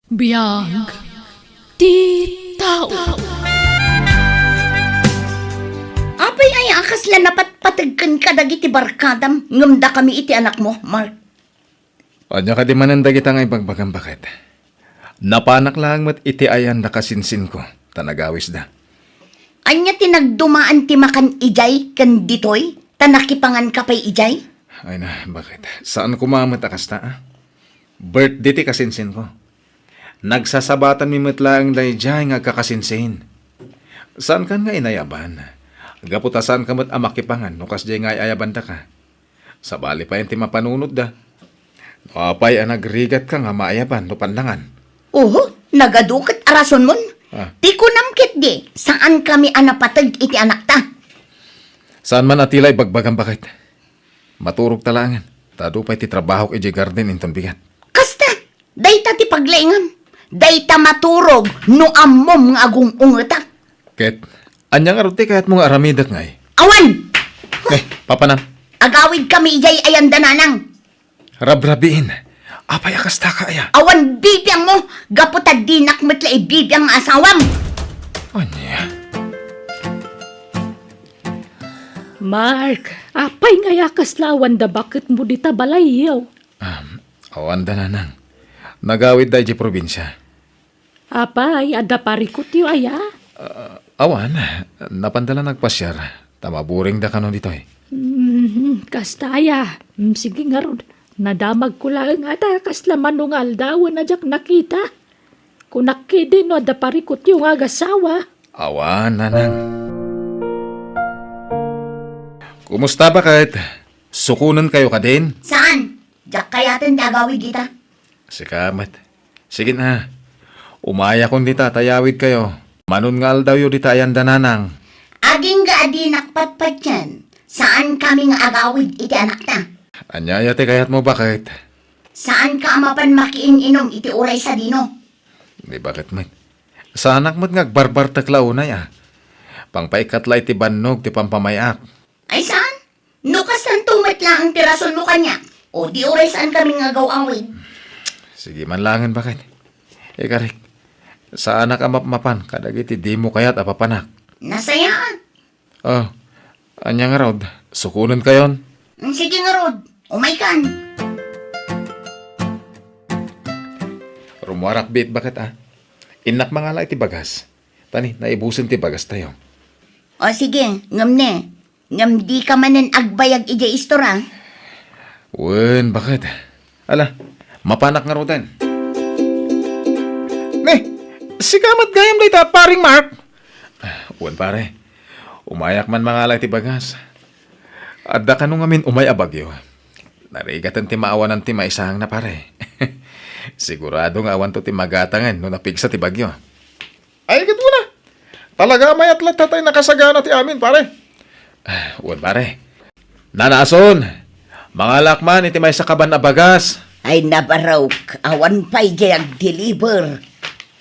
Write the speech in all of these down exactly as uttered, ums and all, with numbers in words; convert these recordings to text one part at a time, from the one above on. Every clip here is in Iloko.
Biag ti tao. Apay aya a kasla napatpateg kenka dagiti barkadam ngem dakami iti anakmo, Mark? Ania kadi manen dagita nga ibagbagam, baket? Napanak laeng met iti ayan da kasinsinko, ta nagawisda. Ania ti nagdumaan ti makan idiay ken ditoy, ta nakipanganka pay idiay? Ay na, baket? Saan koma met a kasta, a? Birthday ti kasinsinko. Nagsasabatanmi met laeng daydiay nga agkakasinsin. Saankan nga inayaban? Gapu ta saanka met a makipangan no kasdiay nga ay-ayabandaka. Sabali pay ti mapanunotda. No apay a nagrigatka nga maayaban no pannangan? Oho, nagadu ket a rasonmon. Ah. Ti kunam ketdi, saankami a napateg iti anakta. Saan man a ti la ibagbagam, baket? Maturogta laengen, ta adu pay ti trabahok idiay garden inton bigat. Kasta, dayta ti paglaingam. Dayta maturog no ammom nga agung-ungetak. Ket, ania ngarud ti kayatmo nga aramidek ngay? Awan! Eh, papanam? Agawidkami idiay ayan da nanang. Rabrabiin. Apay a kasta ka aya? Awan bibiangmo, gapu ta dinak met la ibibiang nga asawam. Ania? Mark, apay nga aya kasla awan da baketmo dita balayyo? Um, awan da, nanang. Nagawid da idiay probinsia. Apay, adda parikutyo aya? Ah, awan, napanda la nagpasiar, ta maburing da kano ditoy. Hmm, kasta aya. Hmm, sige ngarud. Nadamagko laeng a ta kasla mano nga aldawen a diak nakita. Kunak ketdi no adda parikutyo nga agasawa. Awan, nanang. Kumusta, baket? Sukonenkayo kadin? Saan? Diak kayaten ti agawid dita. Sika met. Sige na. Umayakon dita ta ayawidkayo. Manon nga aldawyo dita ayan da nanang? Agingga a dinak patpatien. Saankami nga agawid iti anakta. Ania aya ti kayatmo, baket? Saanka a mapan makiin-inom iti uray sadino? Di, baket met? Saanak met nga agbarbartek la unay a. Pangpaikkat la iti bannog ti pampamay-ak. Ay saan? No kastanto met laeng ti rasonmo kaniak, o di uray saankami nga agaw-awid. Sige man laengen, baket. Ikarik, saanak a mapmapan kadagiti dimo kayat a papanak. Nasayaat. Oh, ania ngarud? Sukonenkayon? Mm, sige ngarud. Umaykan. Rumuarak biit, baket a. Innak mangala iti bagas. Ta ni, naibusen ti bagastayo. O sige, ngem ne, ngem dika manen agbayag idiay istor a? Wen, baket? Ala, mapanak ngaruden. Ne, sika met gayam dayta, paring Mark? Wen, pare. Umayak man mangala iti bagas. Adda kano ngamin umay a bagyo. Narigaten ti maawanan ti maisangna, pare. Sigurado nga awanto ti magatangen no napigsa ti bagyo. Ay, ket wen a. Talaga a mayat latta tay nakasagana ti amin, pare. Ah, wen, pare. Nana Ason, mangalak man iti maysa kaban a bagas. Ay, nabarok, awan pay diay agdeliver.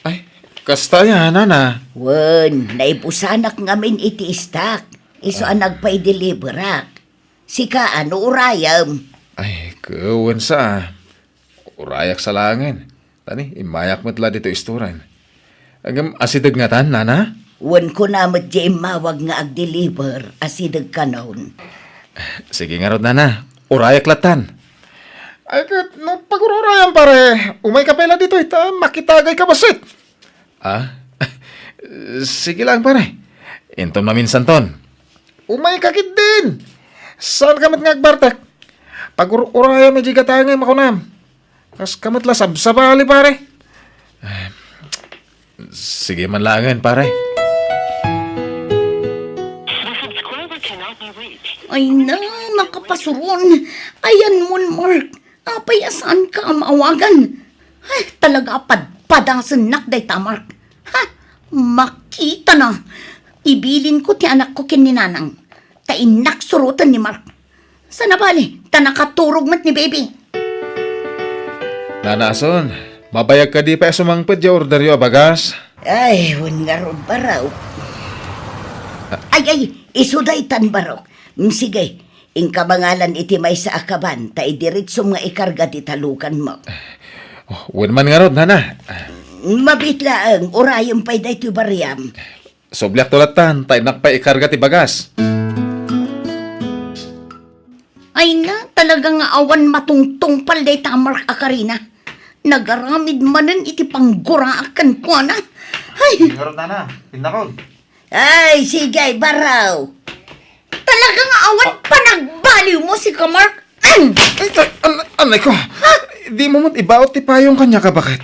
Ay, kasta aya, nana? Wen, naibusanak ngamin iti istak. Isu a nagpaideliverak. Sika, ano urayem? Ay, ket wen sa. Urayak sa laengen. Ta ni, immayak met la ditoy istoran. Ngem asideg ngatan, nana? Wen, kuna met diay immawag nga agdeliver, asideg kanon. Sige ngarud, nana. Urayak lattan. Ay, ket no pagur-urayam, pare, umayka pay la ditoy ta makitagayka bassit. Ah? Sige lang, pare. Inton maminsanton. Umayka ketdin. Saanka met nga agbartek? Pagur-urayam idiay gatangem a kunam. Kaska met la sabsabali, pare. Sige man laengen, pare. Ay na, nakapasuron. Ayanmon, Mark. Apay a saanka a maawagan? Ay, talaga a padpadasennak dayta, Mark. Ha? Makitana. Ibilinko ti anakko ken ni Nanang. Ta innak suroten ni Mark. Sana bali, ta nakaturog met ni Baby. Nana Ason, mabayag kadi pay a sumangpet diay orderyo a bagas? Ay, wen ngarud, Barok. Ay, ay, isu daytan, Barok. Mm, sige, inka mangalan iti maysa a kaban, ta idiretsom nga ikarga ti talukanmo. Oh, wen man ngarud, nana. Mabiit laeng, urayem pay daytoy bariam. Subliakto lattan, ta innak pay ikarga ti bagas. Ay na, talaga nga awan matungtungpal dayta a Mark a karina. Nagaramid manen iti pangguraak kenkuana. Ay! Ngarud, nana, pinnakod. Ay, sige, baraw. Talaga nga awan panagbaliw mo, sika Mark. An? Ay, ay, an-, anay ko. Di mo met ibaot ti payong kaniak a baket.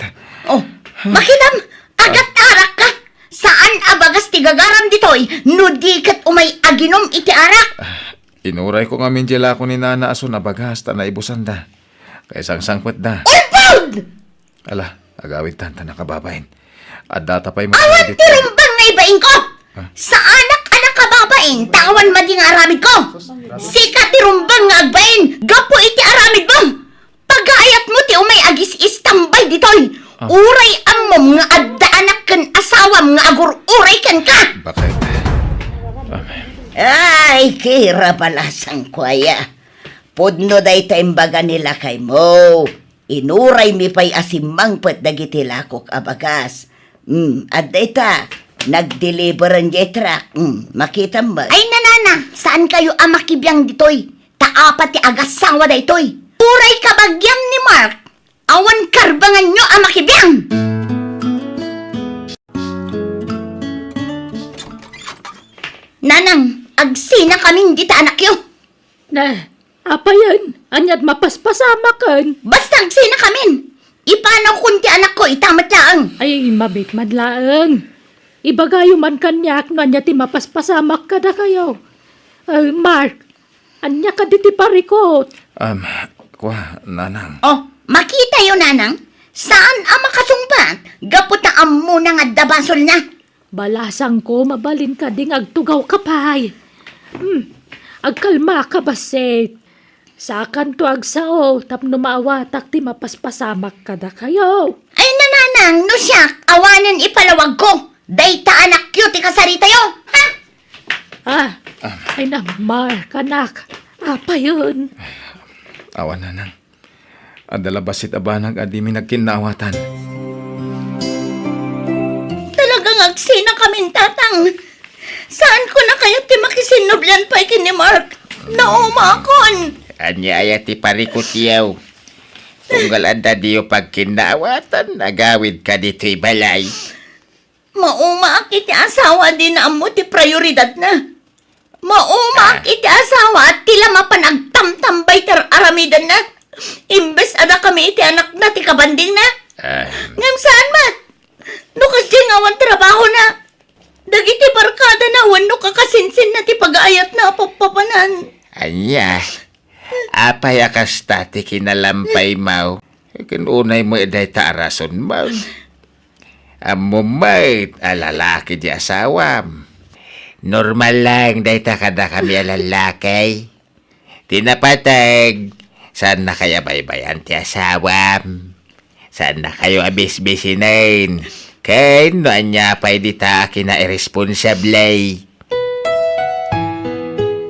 Oh, makitam, agat-arak ka. Saan a bagas ti gagaram ditoy, no di ket umay aginom iti arak? Ah, inuray ko ngamin di lako ni Nana a suna bagas ta naibusanda. Kay sangsangpetda. Ulpod! Ala, agawidtan ta nakababain. Addata pay met Awan kadagiti ti rumbeng nga ibain ko! Ah. Saanak a nakababain, ta awan madi nga aramid ko! Sika ti rumbeng nga agbain, gapu iti aramid mo! Pagaayat mo ti umay agis-istambay ditoy! Ah. Uray ammom nga adda anak ken asawam nga agur-uray kenka! Bakit? Amen. Ay, kira balasang kuaya. Pudno dayta imbaga ni lakaymo. Inuraymi pay a simmangpet dagiti lakok a bagas. Mm, adda ita, nagdeliveren diay truck. Mm, makitam met. Ay, nanana, saan kayo a makibiang ditoy? Ta apat ti agasawa daytoy. Uray kabagiam ni Mark, awan karbanganyo a makibiang. Nanang, agsina kamin dita anakyo. Na, apayen, ania't mapaspasamaken? Basta agsina kamin. Ipanawkon ti anakko ita met laeng. Ay, mabit man laeng. Ibagayo man kaniak no ania ti mapaspasamak kadakayo. Eh, Mark, ania kadi ti parikut? Um, kwa, nanang. Oh, makitayo, nanang. Saan a makasungbat? Gapu ta ammona nga adda basolna. Balasangko, mabalin kadi nga agtugawka pay. Hmm, agkalmaka bassit. Saakanto agsao tapno maawatak ti mapaspasamak kadakayo. Ay, nananang, no siak, awanen ipalawagko. Dayta anakyo ti kasaritayo, ha? Ah, ay, namar, kanak. Apayen. Awan, nanang. Adda la bassit a banag a dimi nagkinnaawatan. Talaga nga agsina kamin, Tatang. Saanko na kayat ti makisinnublian pay ken ni Mark? Naumaakon. Ania aya ti parikutyo? Tunggal adda diyo pagkinnaawatan, agawidka ditoy balay. Maumaak iti asawa a dina ammo ti prioridadna. Maumaak Ah. iti asawa a ti la mapan agtamtambay ti ar-aramidenna. Imbes a dakami iti anakna ti kabandingna. Ah. Ngem saan met? No kasdiay nga awan trabahona, dagiti barkadana wenno kakasinsinna ti pagaayatna a pappapanan. Ania? Apay a kasta ti kinalampaymo? Ken unay met dayta a rason man. Ammom met a lalaki di asawam. Normal lang dayta kadakami a lalaki. Ti napateg, saannakayo a baybayan ti asawam. Saannakayo a bisbisinen. Ken no ania pay dita a kinairesponsable.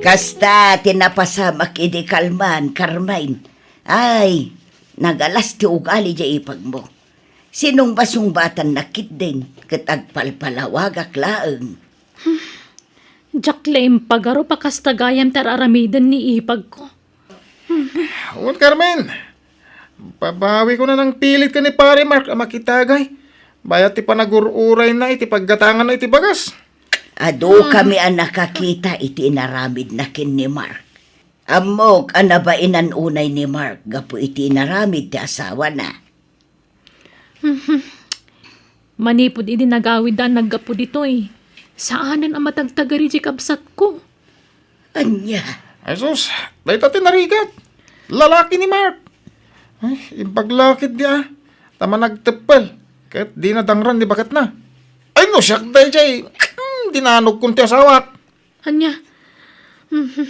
Kasta ti napasamak idi kalman, Carmen. Ay, nagalas ti ugali diay ipagmo. Sinungbasungbatannak ketdin ket agpalpalawagak laeng. Diak la impagarup a kasta gayam ti ar-aramiden ni ipagko. Wen, Carmen, babawikon a nangpilit ken ni Pare Mark a makitagay. Bayat ti panagur-urayna iti paggatanganna iti bagas. Adu kami a nakakita iti inaramidna ken ni Mark. Ammok a nabainan unay ni Mark gapu iti inaramid ti asawana. Manipud idi nagawidda a naggapu ditoy, saanen a matagtagari diay kabsatko. Ania? Ay sus, dayta ti narigat. Lalaki ni Mark. Ay, imbag la ketdi a. Ta managteppel. Ket dina dangran ni baketna. Ay no, siak daydiay. Hmm, dinanogkon ti asawak. Ania? Mhm.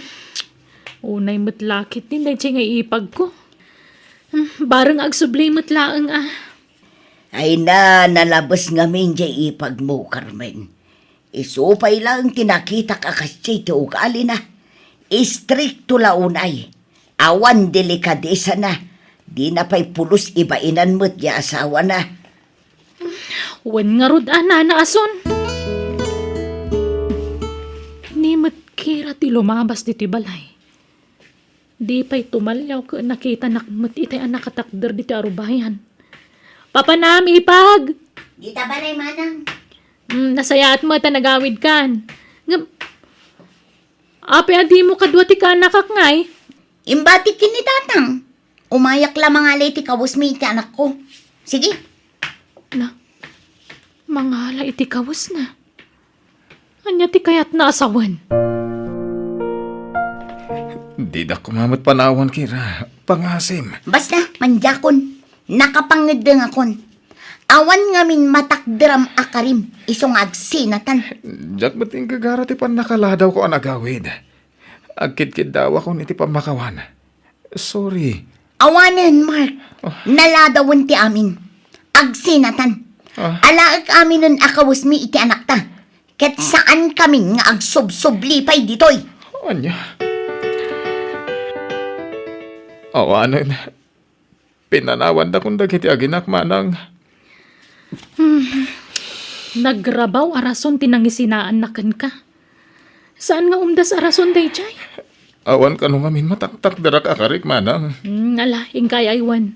Unay met la ketdi daydiay nga ipagko. Hmm, bareng agsubli met laeng a. Ay na, nalabes ngamin diay ipagmo, Carmen. Isu pay laeng ti nakitak a kasdiay ti ugalina. Istrikto la unay. Awan delikadesana. Dina pay pulos ibainan met diay asawana. Wen ngarud a, Nana Ason. Ni met Kira ti lumabas ditoy balay. Di pay tumalliaw ket nakitanak met itay a nakatakder ditoy arubayan. Papanam, ipag! Dita balay, manang. Mm, nasayaat met a nagawidkan. Ngem, apay a dimo kadua ti kaanakak ngay? Imbatik ken ni tatang. Umayak la mangala iti kawesmi iti anakko. Sige. Na, mangala iti kawesna. Ania ti kayatna a sawen? Didak koma met panawan, Kira. Pangasim. Basta, mandiakon. Nakapangeddengakon. Awan ngamin matakderam a karim, isu nga agsinatan. Diak met inggagara ti pannakaladawko a nagawid. Agkidkiddawakon iti pammakawan. Sorry. Awanen, Mark. Ah. Naladawen ti amin. Agsinatan. Ah. Alaek aminen a kawesmi iti anakta. Ket saan kamin nga agsubsubli pay ditoy. Ania? Awanen. Pinanawandakon dagiti aginak, manang. Hmm. Nagrabaw a rason ti nangisinaanna kenka. Saan nga umdas a rason daydiay? Awan kano ngamin mataktakderak a karik, manang. Hmm, ala, inkay aywan.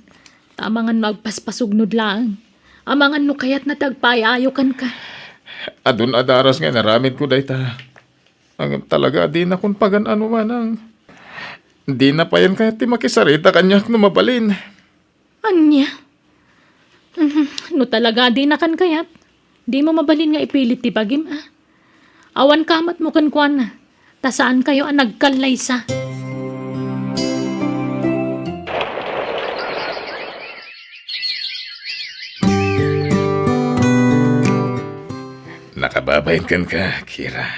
Ta amangan no agpaspasugnod laeng. Amangan no kayatna ti agpaayayo kenka. Adun a daras nga inaramidko dayta. Ngem talaga a dinakon pagan-ano, manang. Dina payen kayat ti makisarita kaniak no mabalin. Ania? Mhm, no talaga a dinakan kayat, dimo mabalin nga ipilit ti bagim, a? Awan kamatmo kenkuana, ta saankayo a nagkallaysa. Nakababain kenka, Kira.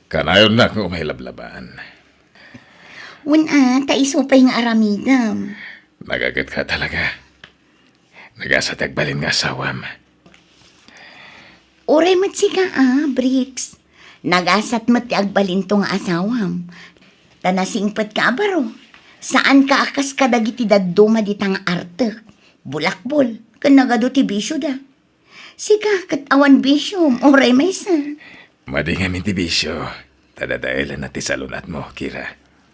Kanayonnak nga umay lablabaan. Wen a, ta isu pay nga aramidem. Nagagetka talaga. Nagasat ti agbalin nga asawam. Uray met sika a, Bricks. Nagasat met ti agbalinto nga asawam. Ta nasingpetka a baro. Saanka a kas kadagiti dadduma dita nga artek, bulakbol, ken nagadu ti bisioda. Sika ket awan bisiom, uray maysa. Madi ngamin ti bisio, ta dadaelenna ti salun-atmo, Kira.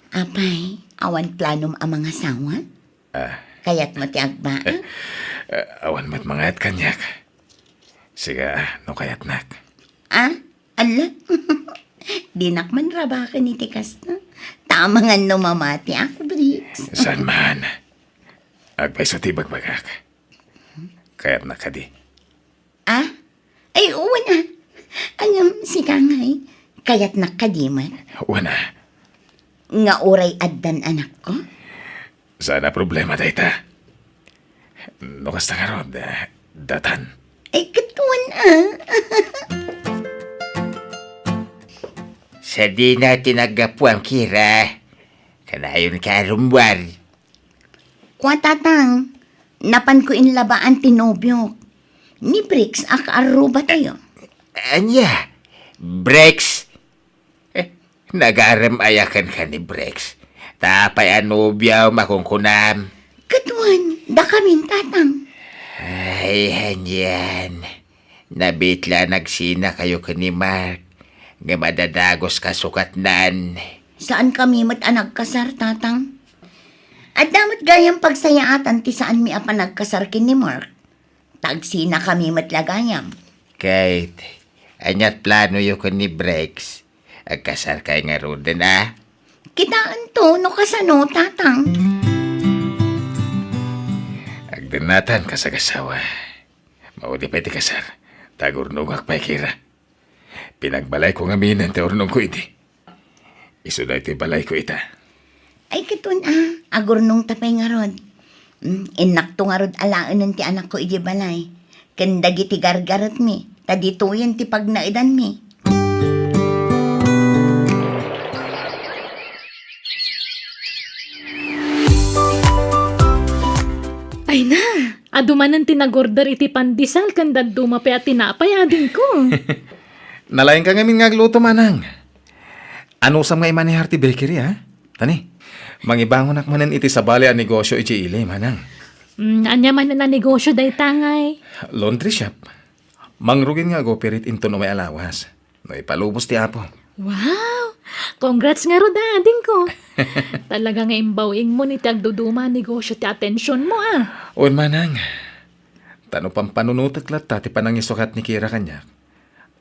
Apay, awan planom a mangasawa? Ah. Kayatmo ti agbaak? Eh, awan met mangayat kaniak. Sika, no kayatnak. Ah? Ala? Dinak man rabaken iti kasta. Ta amangan no mamatiak, Bricks. Saan man. Agpayso ti ibagbagak. Kayatnak kadi? Ah? Ay, wen a. Ngem, sika ngay, kayatnak kadi met? Wen a. Nga uray addan anakko? Saan a problema dayta. No kasta ngarud, eh, datan. Ay, ket wen a. Sadino ti naggapuam, Kira? Kanayonka a rummuar. Kua, Tatang, napanko inlabaan ti nobiok. Ni Bricks a kaarrubatayo. Ania? Bricks? Eh, nagarem aya kenka ni Bricks? Ta apay a nobiom a kunkunam? Ket wen, dakamin, Tatang. Ay, anian. Nabitla a nagsinakayo ken ni Mark, ngem adda dagus kasukatnan. Saankami met a nagkasar, Tatang. Adda met gayam pagsayaatan ti saanmi a panagkasar ken ni Mark. Ta agsinakami met la gayam. Kate, ania't planoyo ken ni Bricks? Agkasarkayo ngaruden a? Kitaento no kasano, Tatang. Agdennatan kas agasawa. Maudi pay ti kasar, ta agurnongak pay, Kira. Pinagbalayko ngaminen ti urnongko idi. Isu daytoy balayko ita. Ay, ket wen a, agurnongta pay ngarud. Mm, innakto ngarud alaenen ti anakko idiay balay. Ken dagiti gargaretmi, ta ditoyen ti pagnaedanmi. Ay na, adu manen ti nag-order iti pandesal ken dadduma pay a tinapay, adingko. Nalaingka ngamin nga agluto, manang. Anusam nga imanehar ti bakery, a? Tani, mangibangonak manen iti sabali a negosio idiay ili, manang. Mm, ania man a negosyo dayta ngay? Laundry shop. Mangrugin nga ag-operate inton umay a lawas. No ipalubos ti Apo. Wow! Congrats ngarud, adingko. Talaga nga imbaw-ingmo iti agduduma a negosyo ti atensionmo, a. Wen, manang. Ta no pampanunotek latta ti panangisukat ni Kira kaniak,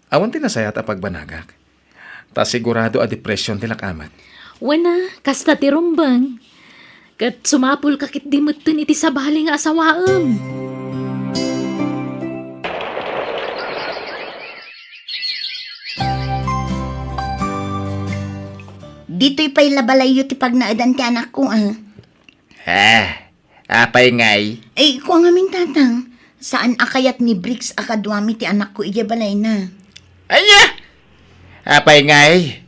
awan ti nasayaat a pagbanagak. Ta sigurado a depression ti lakamek. Wen a, kasta ti rumbeng. Ket sumapulka ketdi metten iti sabali nga asawaem. Ditoy pay la balayyo ti pagnaedan ti anakko, a. Ah, apay ngay? Ay, kua ngamin, Tatang. Saan a kayat ni Briggs a kaduami ti anakko idiay balayna. Ania? Apay ngay?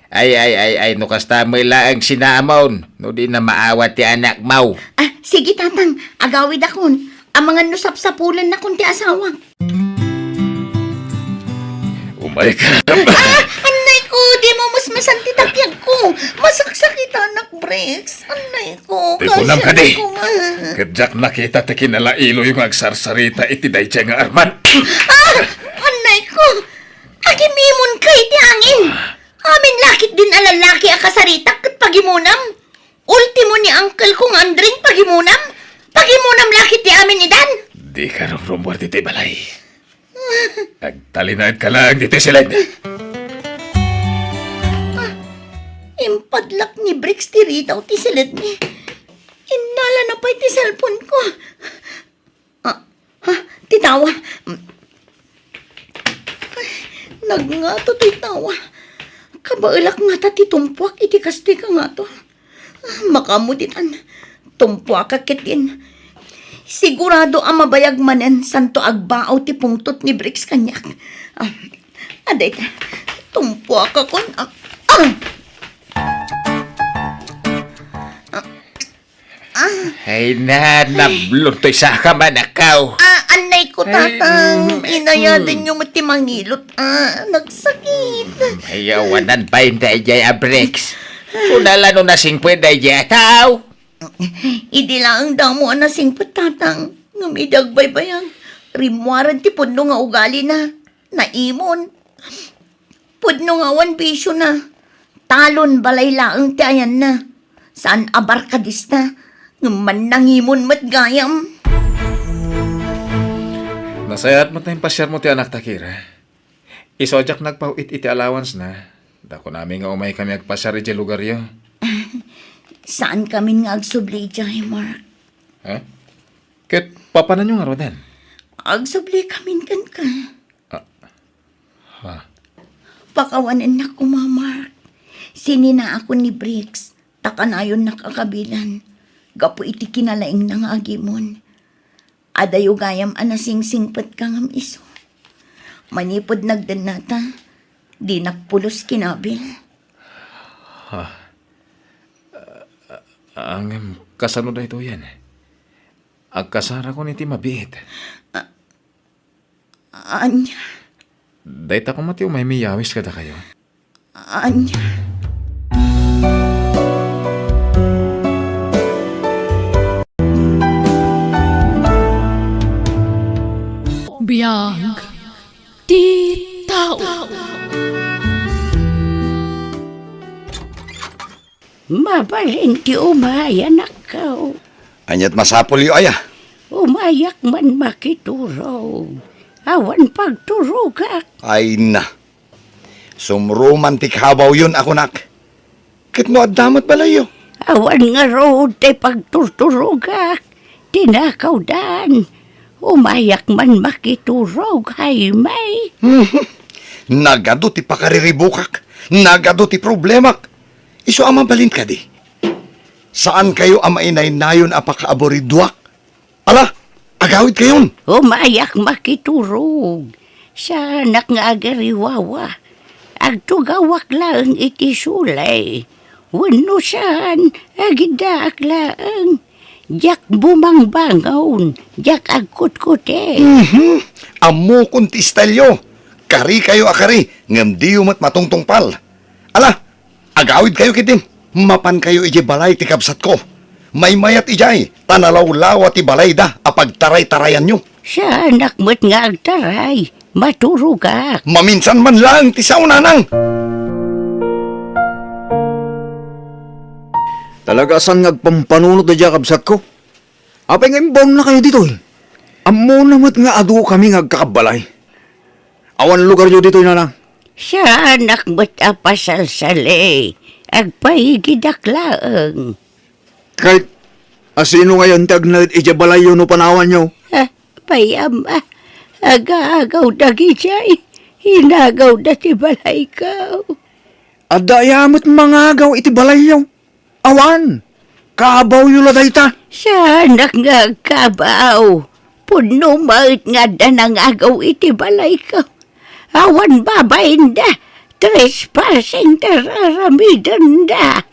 Ay, ay, ay, ay, no kasta met laeng sinaamon, no di na maawat ti anakmo. Ah, sige, Tatang. Agawidakon. Amangan no sapsapulennakon ti asawak. Umay ka. Ah, annay ko, di mo musmusan ti tapiagko. Masaksakitanak, Briggs. Annay ko, Ti kunam kadi. Ko nga. Ket diak nakita ti kinalailoyo nga agsarsarita iti daydiay nga armat. Ah, annay ko. Agimimonka iti angin. Amin lakit din a lalaki a kasaritak ket pagimonam. Ultimo ni uncle ko nga Andring pagimonam. Pagimonam lakit ti amin idan. Dika rumrumuar ditoy balay. Agtalinaedka laeng ditoy siled. Ah, impadlak ni Briggs ti ridaw ti siledmi. Innalana pay ti cellphone ko. Ah, ha? Ti tawa. Ay, nagngato ti tawa. Kabaelak ngata ti tumpuak iti kastoy kangato. Ah, makaammo ditan. Tumpuakak ketdin. Sigurado a mabayag manen santo agbaaw ti pungtot ni Briggs kaniak. Ah, adayta. Tumpuakakon. Ah, ah! Ah, Ay na, nablon toy saka, manakaw. Ah, annay ko, Tatang. Inayadanyo met ti mangilot. Ah, nagsakit. Ay, awanan pay daydiay a Briggs. Kunala no nasingpet daydiay a tao. Idi laeng damo a nasingpet, Tatang. Ngem idi agbaybayag, rimmuaren ti pudno nga ugalina. Naimon. Pudno nga awan bisiona. Talon balay laeng ti ayanna. Saan a barkadista, ngem mannangimon met gayam. Nasayaat met nga impasiarmo ti anakta, Kira. Isu a diak nagpaw-it iti allowance na, ta kunami nga umaykami agpasiar idiay lugaryo. Saankamin nga agsubli idiay, Mark. Ha? Ket papananyo ngaruden? Agsublikamin kenka. Ah. Ha? Pakawanennak koma, Mark. Sininaakon ni Briggs, ta kanayonnak a kabilan, gapu iti kinalaingna nga agimon. Adayo gayam a nasingsingpetka ngem isu. Manipud nagdennata, dinak pulos kinabil. Ha? Ah, ngem kasano daytoyen? Agkasarakon iti mabiit. Ah, Ania? Dayta koma ti umaymi yawis kadakayo. Ania? Biag ti tao. Mabalin ti umay, anakko. Ania't masapulyo aya? Umayak man makiturog. Awan pagturogak. Ay na. Sumruman ti kabawyon a kunak. Ket no adda met balayyo? Awan ngarud ti pagturturogak. Tinakawdan. Umayak man makiturog, Jaime. Mhm. Nagadu ti pakariribukak. Nagadu ti problemak. Isu a mabalin kadi? Saankayo a mainaynayon a pakaaburiduak? Ala, agawidkayon. Umayak makiturog. Saanak nga agariwawa. Agtugawak laeng iti sulay. Wenno saan, agiddaak laeng. Diak bumangbangon, diak agkutkuti. Mhm. Ammokon ti istelyo. Karikayo a kari, ngem diyo met matungtungpal. Ala, agawidkayo ketdin. Mapankayo idiay balay ti kabsatko. Maymayat idiay, ta nalawlawa ti balayda a pagtaraytarayanyo. Saanak met nga agtaray. Maturogak. Maminsan man laeng ti sao, nanang. Talaga a saan nga agpampanunot daydiay a kabsatko? Apay nga imbawannakayo ditoy? Ammona met nga adukami nga agkakabbalay. Awan lugaryo ditoy, nanang. Saanak met a pasalsali. Agpaigidak laeng. Ket asino ngayon ti agnaed idiay balayyo no panawanyo? Ah, pay, Ama, agaagaw dagidiay. Inagawda ti balayko. Adda aya met mangagaw iti balayyo? Awan. Kabawyo la dayta. Saanak nga agkabaw. Pudno met nga adda nangagaw iti balayko. Awan babainda. Trespassing ti raramidenda.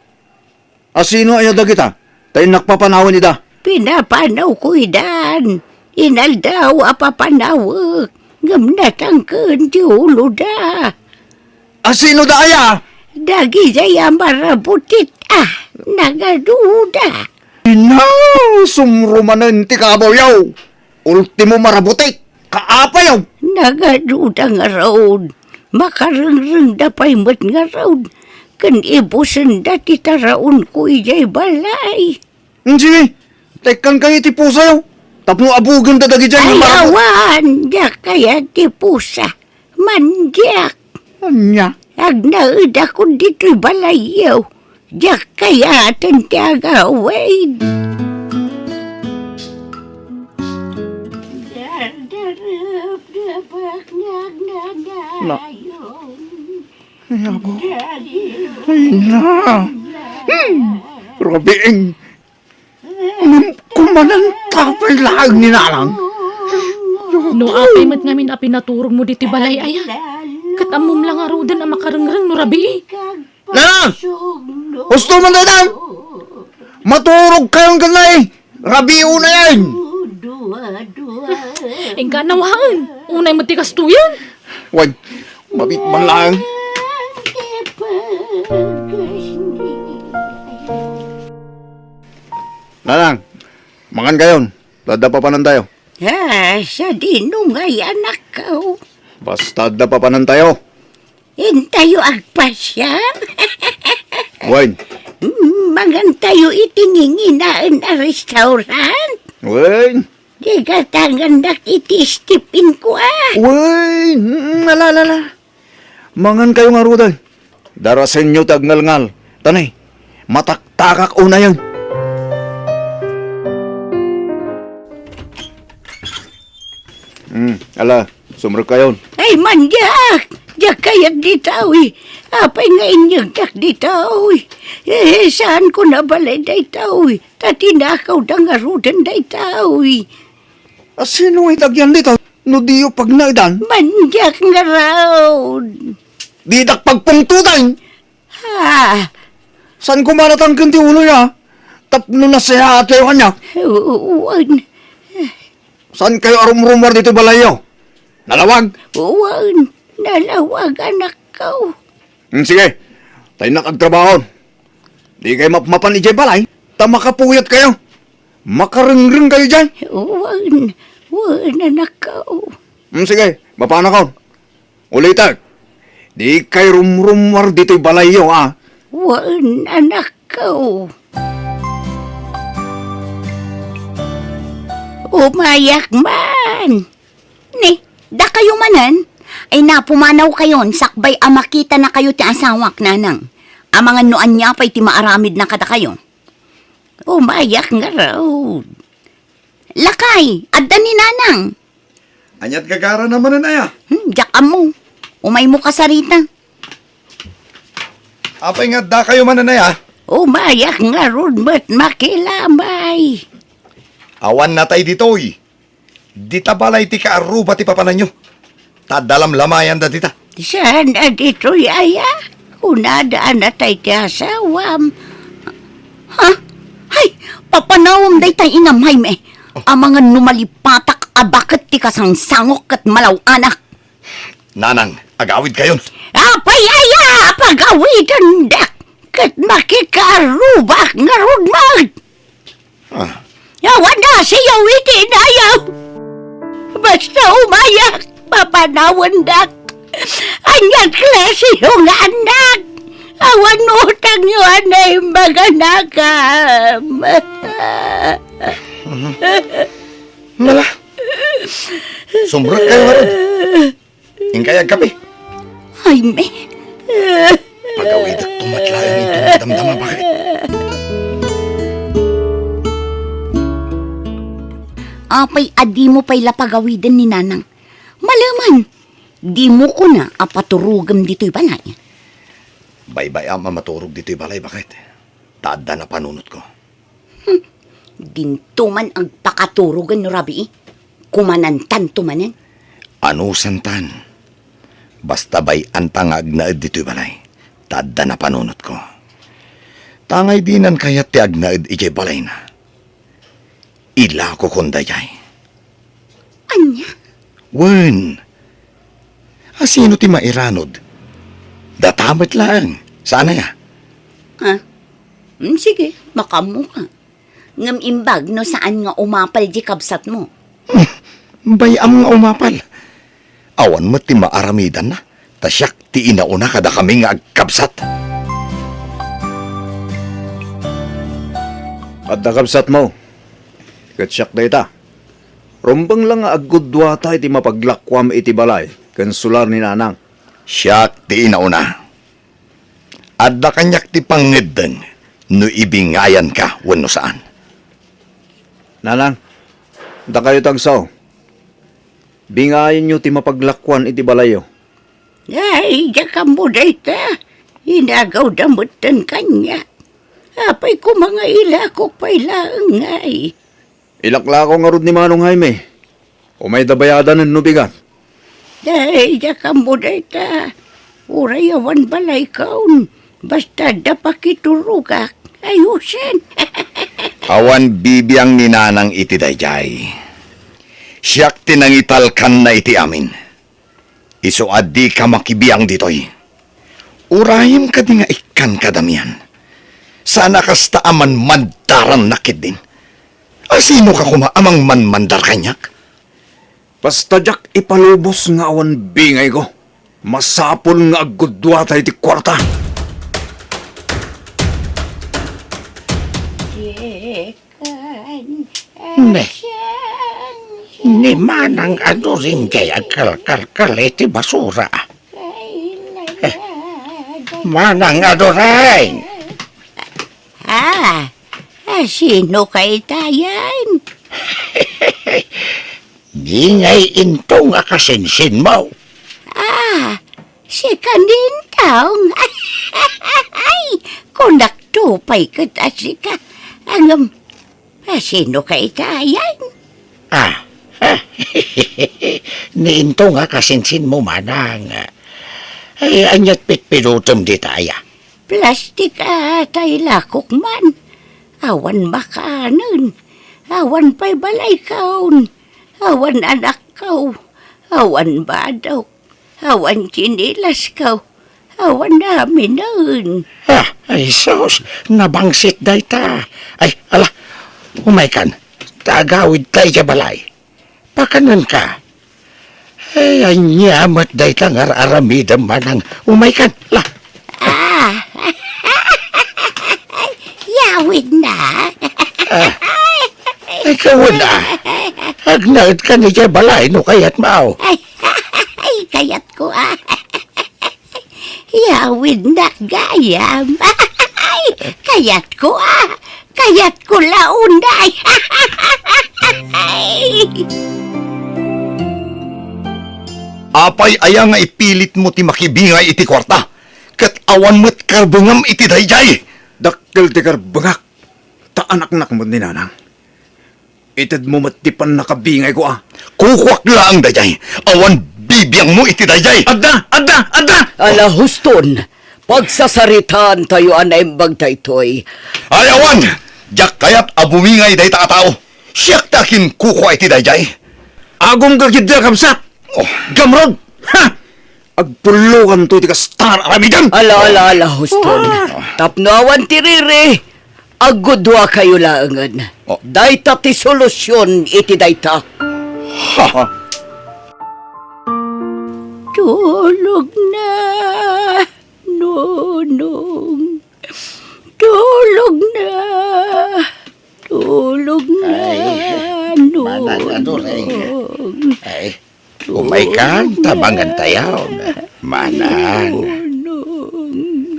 Asino aya dagita? Ta innak papanawen ida. Pinapanawko idan. Inaldaw a papanawek, ngem natangken ti uloda. Asino da aya? Dagidiay a marabutit a nangaduda. Ina, sumrumanen ti kabawyo. Ultimo marabutit, kaapayo. Nagaduda ngarud. Makarengrengda pay met ngarud. Ken ibusenda ti taraonko idiay balay. Sige, tekkan kayo iti pusayo. Tapno abugenda dagidiay nga marabutit. Ayawan, diak kayat ti pusa. Mandiak. Ania? Agnaedakon ditoy balayyo. Diak kayaten ti agawid. Dardarabdabak nga agnanayon. Na. Ay, apo. Ay, na. Hmm. Rabiing. Ngem kumananta pay laeng ni nanang. No apay met ngamin a pinaturogmo ditoy balay aya? Ket ammom la ngaruden a makarengreng no rabii. Nanang! Husto man daytan! Maturog kayon ken nay! Rabii unayen! Inka nawaen! Unay met ti kastoyen! Wen, mabit man laeng. Nanang, mangan kayon. Adda papanantayo. Ah, sadino ngay, anakko? Basta adda papanantayo. Intayo agpasiar? Wen. Mm, mangantayo iti nginginaen a restaurant? Wen. Di gatangannak iti istipinko, a. Wen. Mm, ala, ala, ala. Mangan kayo ngaruden. Darasenyo ti agngalngal. Tanay, mataktakak unayen. Hmm, ala, sumrek kayon. Ay, mandiak! Diak kayat ditawi. Apay nga inyegdak ditawi? Eh, saanko nabalay daytawi? Ta tinakawda ngaruden daytawi. A, sino nga itagyan dita? No diyo pagnaedan? Mandiak ngarud. Didak pagpungtotan. Ha? Saan ko manatangken ti uloya? Tapno nasayaat kayo kaniak? Wen. Saan kayo arumrumar ditoy balayyo? Nalawag? Wen, nalawag, anakko. Hmm, sige. Tayo nak agtrabaho. Di kayo mapmapan idiay balay, ta makapuyat kayo. Makarengreng kayo diyan. Wen, wen, anakko. Hmm, sige, mapanakon. Ulitek, di kay rumrumar ditoy balayyo, a. Wen, anakko. Umayak man. Ni, dakayo manen? Ay, napumanaw kayon, sakbay a makitanakayo ti asawak, nanang. Amangan no ania pay ti maaramidna kadakayo. Umayak ngarud. Lakay, adda ni nanang. Aniat gagara na manen aya? Hmm, diak ammo. Umaymo kasarita. Apay nga adda kayo manen aya? Umayak ngarud met makilamay. Awan natay ditoy. Dita balay ti kaarruba ti papananyo. Ta adda lamlamayanda dita. Saan a ditoy aya? Kunada a natay ti asawam. Ha? Hay, papanawem daytay, Inam Jaime. Oh. Amangan no malipatak a baket ti kasangsangok ket malaw-anak. Nanang, agawid kayon. Apay aya a pagawidendak ket makikaarrubak ngarud met? Ah. Awan nasiyo iti inayo. Basta umayak, papanawendak. Aniat klasiyo nga anak? Awan utangyo a naimbag a nakam. Nala. Sumrek kayo ngarud. Inkay agkape. Jaime. Pagawidek to met laeng iti damdama, baket. Apay a dimo pay la pagawiden ni Nanang? Maleman, dimo kuna a paturogem ditoy balay. Baybay-am a maturog ditoy balay, baket. Ta adda napanunotko. Hmm. Dinto man agpakaturogen no rabii. Kumanantanto manen. Anusantan. Basta bay-anta nga agnaed ditoy balay. Ta adda napanunotko. Tangay dinan kayat ti agnaed idiay balayna. Ilakokon daydiay. Ania? Wen. A, sino ti mairanod? Data met laeng. Saan aya? Ha? Hmm, sige, makaammoka. Ngem imbag no saan nga umapal di kabsatmo. Hmm, bay-am nga umapal. Awan met ti maaramidanna, ta siak ti inauna kadakami nga agkabsat. Adda kabsatmo, ket siak dayta. Rumbeng la nga aggudduata iti mapaglakuam iti balay ken sular ni Nanang. Siak ti inauna. Adda kaniak ti pangngeddeng no ibingayanka wenno saan. Nanang, dakayo ti agsao. Bingayanyo ti mapaglakuan iti balayyo. Ay, diak ammo dayta. Inagawda metten kaniak. Apay koma nga ilakok pay laeng ngay? Ilaklako ngarud ni Manong Jaime. Umayda bayadanen no bigat. Ay, diak ammo dayta. Uray awan balaykaon. Basta adda pakiturogak. Ayusen. Awan bibiang ni Nanang iti daydiay. Siak ti nangitalkanna iti amin. Isu a dika makibiang ditoy. Urayem kadi nga ikkan kadamian. Saan a kasta a manmandarannak ketdin. A, sinoka koma a mangmanmandar kaniak? Basta diak ipalubos nga awan bingayko. Masapul nga aggudduata iti kuarta. Ne. Ni Manang a During kay agkalkalkal iti basura. Eh, Manang a During! Ah, ah, sino kay tayan? Bingay Intong a kasinsinmo. Ah, sika ni Intong. Ay, kunakto pay ket a sika. Ngem, a, sino kay tayan? Ah, ni Intong a kasinsinmo, Manang. Ay, aniat pitpidutem dita aya? Plastik a tay lakok man. Awan makanen. Awan pay balaykaon. Awan anakko. Awan badok. Awan tsinilasko. Awan aminen. Ah, ay sus, nabangsit dayta. Ay, ala, umaykan, ta agawidta idiay balay. Pakanenka. Ay, ania met dayta nga ar-aramidem, Manang? Umaykan, la. Ah, yawidna. Ah, ikaw na. Agnaedkan idiay balay no kayatmo. Ay, ay, kayatko, ah. Yawidnak gayam. Ay, kayatko, ah. Kayatko la unay. Apay aya nga ipilitmo ti makibingay iti kuarta? Ket awan met karbengam iti daydiay. Dakkel ti karbengak, ta anaknak met ni Nanang. Itedmo met ti pannakabingayko, a. Kukuak laeng daydiay. Awan bibiangmo iti daydiay. Adda! Adda! Adda! Ala, huston! Pagsasaritaantayo a naimbag daytoy. Ay, awan! Diak kayat a bumingay dayta a tao. Siak ti akinkukua iti daydiay. Agumka ketdi a kabsat! Oh. Gamrod! Ha! Agpullokanto iti kasta nga aramidem! Ala, ala, ala, huston. Ah. Tapno awan ti riri, Agguduakayo laengen. Oh. Dayta ti solusion iti dayta. Ha? Tulogna, Nonong. Tulogna. Tulogna, Ay, Nonong. Manang Adoray. Ay, Umayka, tabangan tayo. Manang.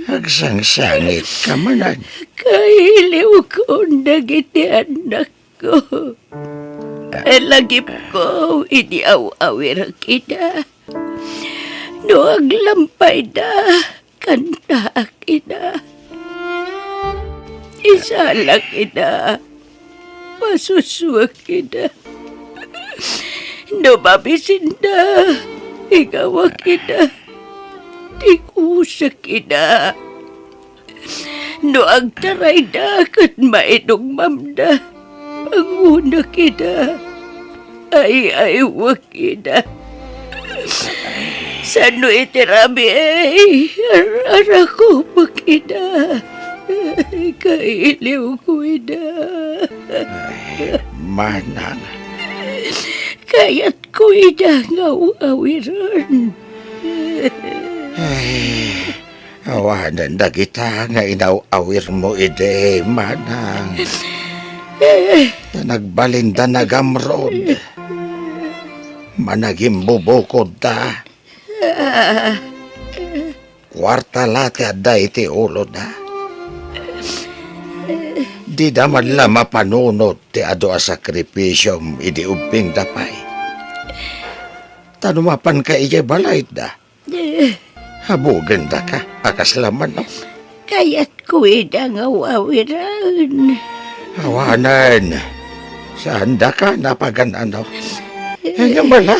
Agsangsangitka manen. Kailiwkon dagiti annakko. Lagipko idi aw-awirek ida. No aglampayda, kantaak ida. Isalak ida. Pasusuak ida. No mabisinda, igawak ida. Tigusak ida. No agtarayda ket mainungmamda, pangunak ida. Ay-aywak ida. Sano iti rabii, ar-, arakupek ida. Kailiwko ida. Ay, manang. Kayatko ida nga aw-awiren. Ay, awanen dagita nga inaw-awirmo idi, manang. Ta nagbalinda nagamrod. Managimbubukodda. Kuarta la ti adda iti uloda. Dida man la mapanunot ti adu a sakripisiom idi ubbingda pay. Ta no mapanka idiay balayda, habugenda ka a kasla manok. Kayatko ida nga aw-awiren. Awanen, saandaka napagan-ano. Ngem ala,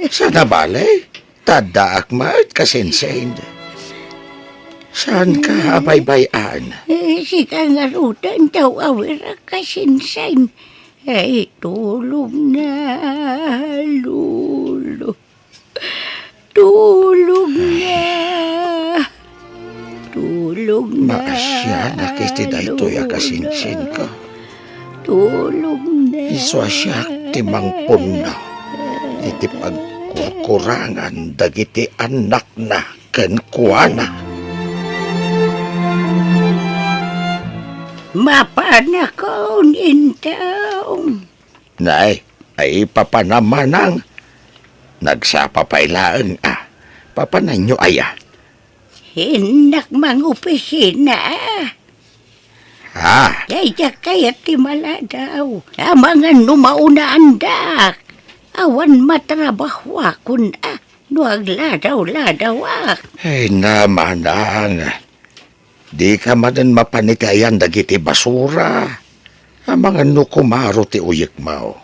saan a bale, ta addaak met kasinsin. Saanka a baybay-an? Eh, sika ngaruden ti aw-awirek kasinsin. Ay, tulogna, Lolo. Tulogna. Tulogna. Maasianak iti daytoy a kasinsinko. Tulogna. Isu a siak ti mangpunno iti pagkurkurangan dagiti annakna kenkuana. Mapanakon, Intong. Nay, ay papanam manang. Nagsapa pay laeng a. Papananyo aya? Innak mangopisina. Ah. Daydiak kayat ti maladaw. Amangan no maunaandak. Awan matrabahoakon a no agladawladawak. Ay na, manang. Dika manen mapan iti ayan dagiti basura. Amangan no kumaro ti uyekmo.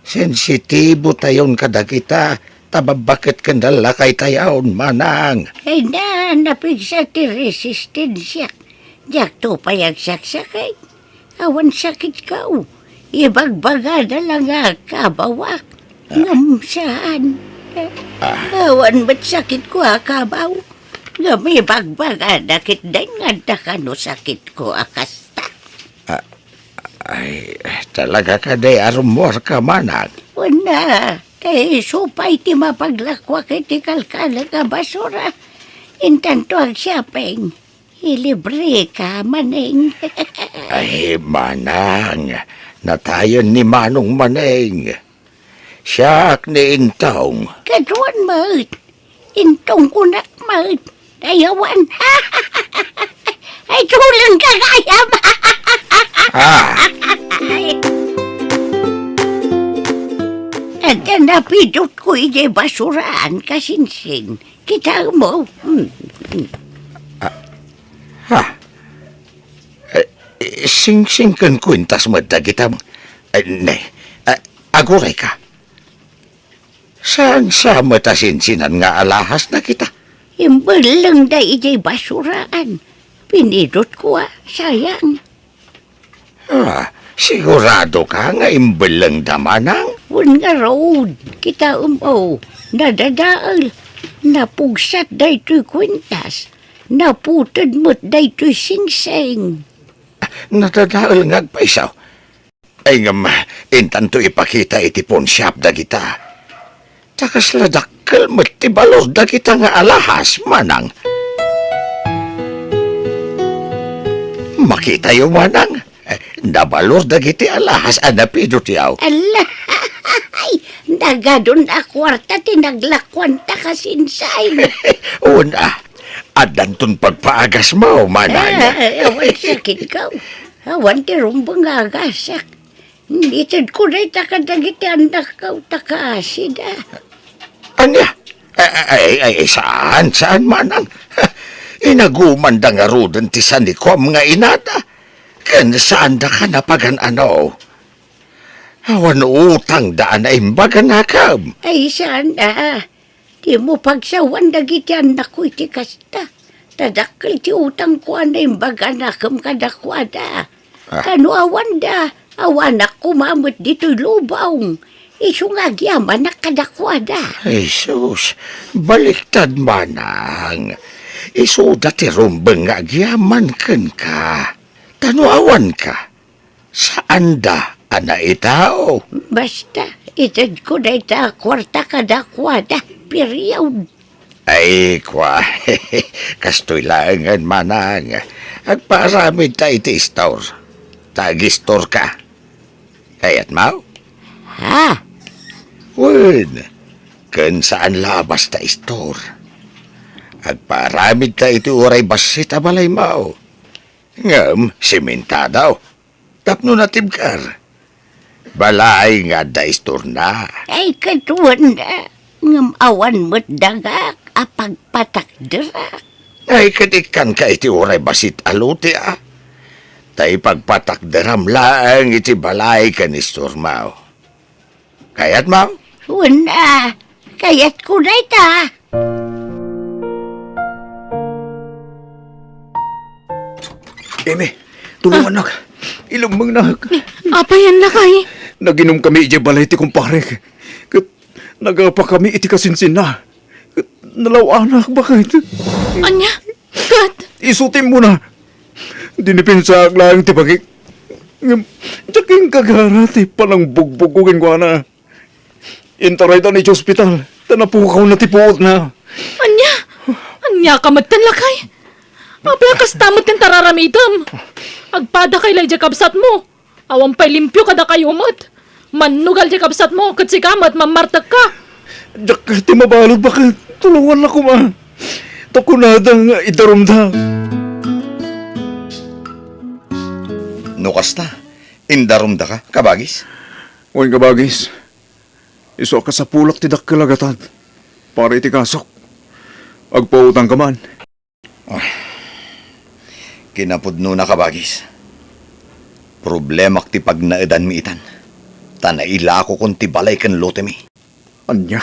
Sensitibo tayon kadagita, ta babbaket ken lakaytayon, manang. Ay na, napigsa ti resistensiak. Diakto pay agsaksakit. Awan sakitko. Ibagbagada la nga kabawak. Ah. Ngem saan. Ah. Awan met sakitko a kabaw. Ngem ibagbagada ketdin nga adda kano sakitko a kasta. Ah, ay, talaga kadi a rummuarka, manang? Wen a, ta isu pay ti mapaglakoak iti kalkalek a basura. Intanto agshopping. Ilibreka, Maneng. Ay, manang, natayen ni Manong Maneng. Siak ni Intong. Kaduan met. Intong kunak met. Ay, awan. Ay, tuleng ka gayam. Ah. Anda napidutko idiay basuraan, kasinsin. Kitaem mo. Hmm. Ah. Ha? Eh, eh, singsing ken kuentas met dagita. Eh, ne, eh, agurayka. Saan sa met a sinsinan nga alahas na kita? Imbellengda idiay basuraan. Pinidutko a, sayang. Ah, siguradoka nga imbellengda, manang? Wen ngarud, kitaem, o, nadadael. Napugsat daytoy kuentas. Naputed met daytoy singsing. Nadadael nga agpayso. Ay ngem, intanto ipakita iti pawnsiap dagita. Ta kasla dakkel met ti balor dagita nga alahas, manang. Makitayo, manang. Eh, nabalor dagiti alahas a napidutyo. Ala, ay, nagadun a kuarta ti naglakuanta ka singsing. Una, addanton pagpaagasmo, manang. Ah, awan sakitko. Awan ti rumbeng nga agasak. Itedko dayta kadagiti annakko ta kaasida. Ania? Ay, ay, ay, ay, saan, saan, manang? Inagumanda ngaruden ti sanikuam nga inada. Ken saandaka napagan-ano? Awan utangda a naimbag a nakam. Ay, saan a? Dimo pagsawan dagiti annakko iti kasta. Ta dakkel ti utangko a naimbag a nakam kadakuada. Ah. Kano awanda, awanak koma met ditoy lubong. Isu nga agyamanak kadakuada. Jesus, baliktad, manang. Isuda ti rumbeng nga agyaman kenka. Ta no awanka, saanda a naitao. Basta, itedko dayta a kuarta kadakuada, period. Ay, kua, kastoy laengen, manang. Agpaaramidta iti istor. Ta agistorka. Kayatmo? Ha? Wen, ken saan la a basta istor. Agpaaramidta iti uray bassit a balaymo. Ngem, simentado. Tapno natibker. Balay nga adda istorna. Ay, ket wen, ngem awan met dagak a pagpatakderak. Ay, ket ikkanka iti uray bassit a lote, a. Ta ipagpatakderam laeng iti balay ken istormo. Kayatmo? Wen a, kayatko dayta. Emi, tulongannak. Ilemmengnak. Apay, lakay? Naginomkami idiay balay ti kumparek. Ket nagapakami iti kasinsinna. Nalaw-anak, baket. Ania? Ket? Isu ti immuna. Dinipensaak laeng ti bagik. Ngem, diak inkagara ti panangbugbugko kenkuana. Intaraydan iti ospital, ta napukawna ti puotna. Ania? Ania ka met ten, lakay? Apay a kasta met ti tararamidem? Agpadakay la idiay kabsatmo. Awan pay limpio kadakayo met. Mannugal ti kabsatmo, ket sika met, mammartekka. Diak ti mabalud, baket. Tulongannak koma. Ta kunada nga idarumda. No kasta, indarumdaka, kabagis? Wen, kabagis. Isu a kasapulak ti dakkel a gatad para iti kasok. Agpautangka man. Ah, kinapudnona, kabagis. Problemak ti pagnaedanmi itan, ta nailakokon ti balay ken lotemi. Ania?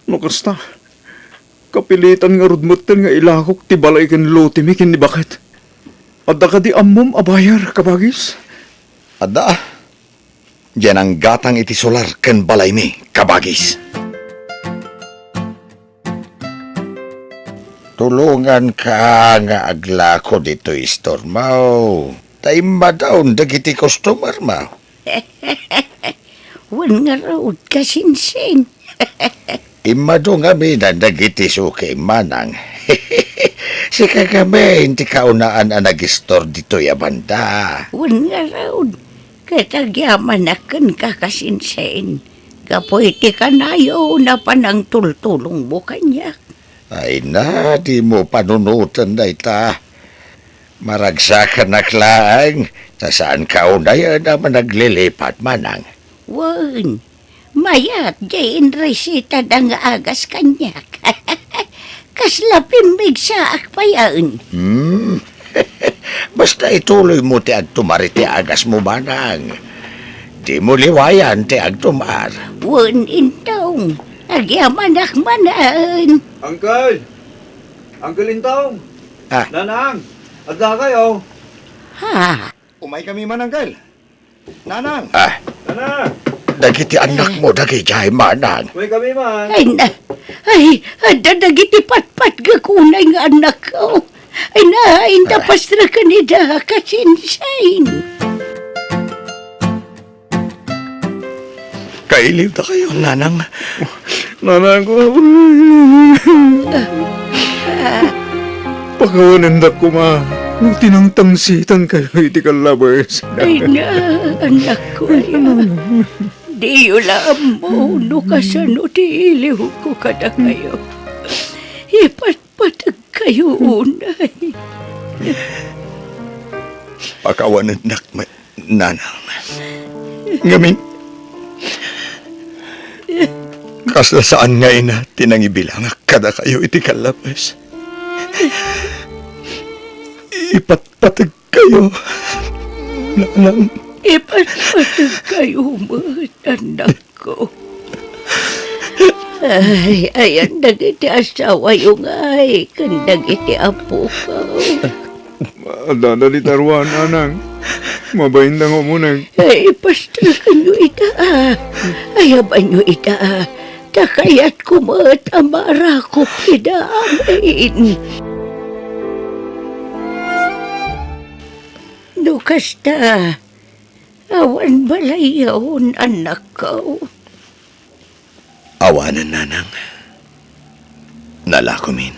No kasta, kapilitan ngarud metten nga ilakok ti balay ken lotemi ken ni baket. Adda kadi ammom a buyer, kabagis? Adda. Diay nanggatang iti solar ken balaymi, kabagis. Tulonganka nga aglako ditoy istormo. Ta immadon dagiti customermo. Wen ngarud, kasinsing. Immado ngamin dagiti suki, manang. Sika ngamin ti kaunaan a nagistor ditoy a banda. Wen ngarud, ket agyamanak kenka, kasinsing. Gapu iti kanayon a panangtultulongmo kaniak. Ay na, dimo panunoten dayta. Maragsakanak laeng, ta saanka unayen a managlilipat, manang. Wen, mayat diay inresitada nga agas kaniak. Kasla pimmigsaak payen. Hmm. Basta ituloymo ti agtumar iti agasmo, manang. Dimo liwayan ti agtumar. Wen, Intong. Agyamanak manen. Uncle! Uncle Intong! Ah. Nanang! Adda kayo? Ha? Umay kami man, Uncle. Nanang! Ah. Nanang! Dagiti annakmo, dagidiay, manang. Umay kami man. Ay na, Ay, adda dagiti patpatgek unay nga annakko. Ay, naain ta pastreken ida, kasinsin. Kailiwta kayo, Nanang. Nanang ko. Pakawanendak koma no tinangtangsitan kayo iti kallabes. Ay na, anak ko, ay. Diyo la ammo no kasano ti iliwko kadakayo. Ipatpateg kayo unay. Pakawanendak met, Nanang. Ngamin, kasla saan nga ina ti nangibilangak kadakayo iti kallabes. Ipatpateg kayo, Nanang. Ipatpateg kayo met, anak ko. Ay, ayan dagiti asawayo ngay, ken dagiti apokayo. Adda dita ruan, Nanang. Mabain da nga umuneg. Ay, pastrakenyo ita, a. Ayabanyo ita, a. Ta kayatko met a marakop ida amin. No kasta, awan balayyon, annakko. Awanen, Nanang. Nalakomin.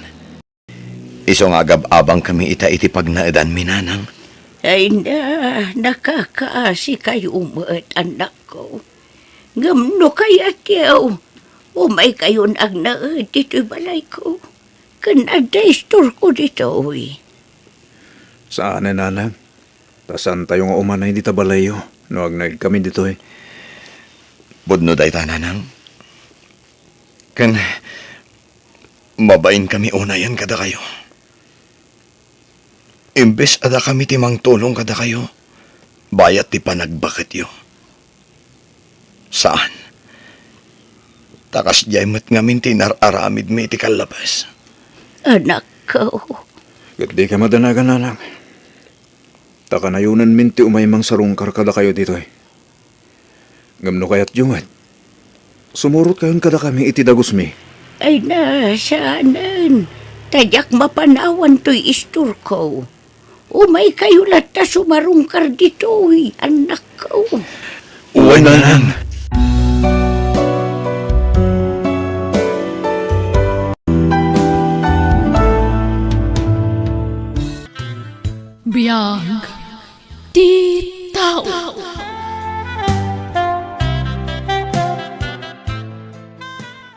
Isu nga agab-abangkami ita iti pagnaedanmi, Nanang. Ay na, nakakaasikayo met, annakko. Ngem no kayatyo, umaykayon agnaed ditoy balayko. Ken adda istorko ditoy. Saanen, Nanang. Ta saantayo nga umanay dita balayyo no agnaedkami ditoy. Pudno dayta, Nanang. Ken mabainkami unayen kadakayo. Imbes a dakami ti mangtulong kadakayo, bayat ti panagbaketyo. Saan. Ta kasdiay met ngamin ti inar-aramidmi iti kallabes. Anakko. Ket dika madanagan, Nanang. Ta kanayonenmin ti umay mangsarungkar kadakayo ditoy. Ngem no kayatyo met, sumurotkayon kadakami iti dagusmi. Ay na, saanen. Ta diak mapan awan toy istorko. Umaykayo latta sumarungkar ditoy, annakko. Wen, Nanang. Biag ti tao.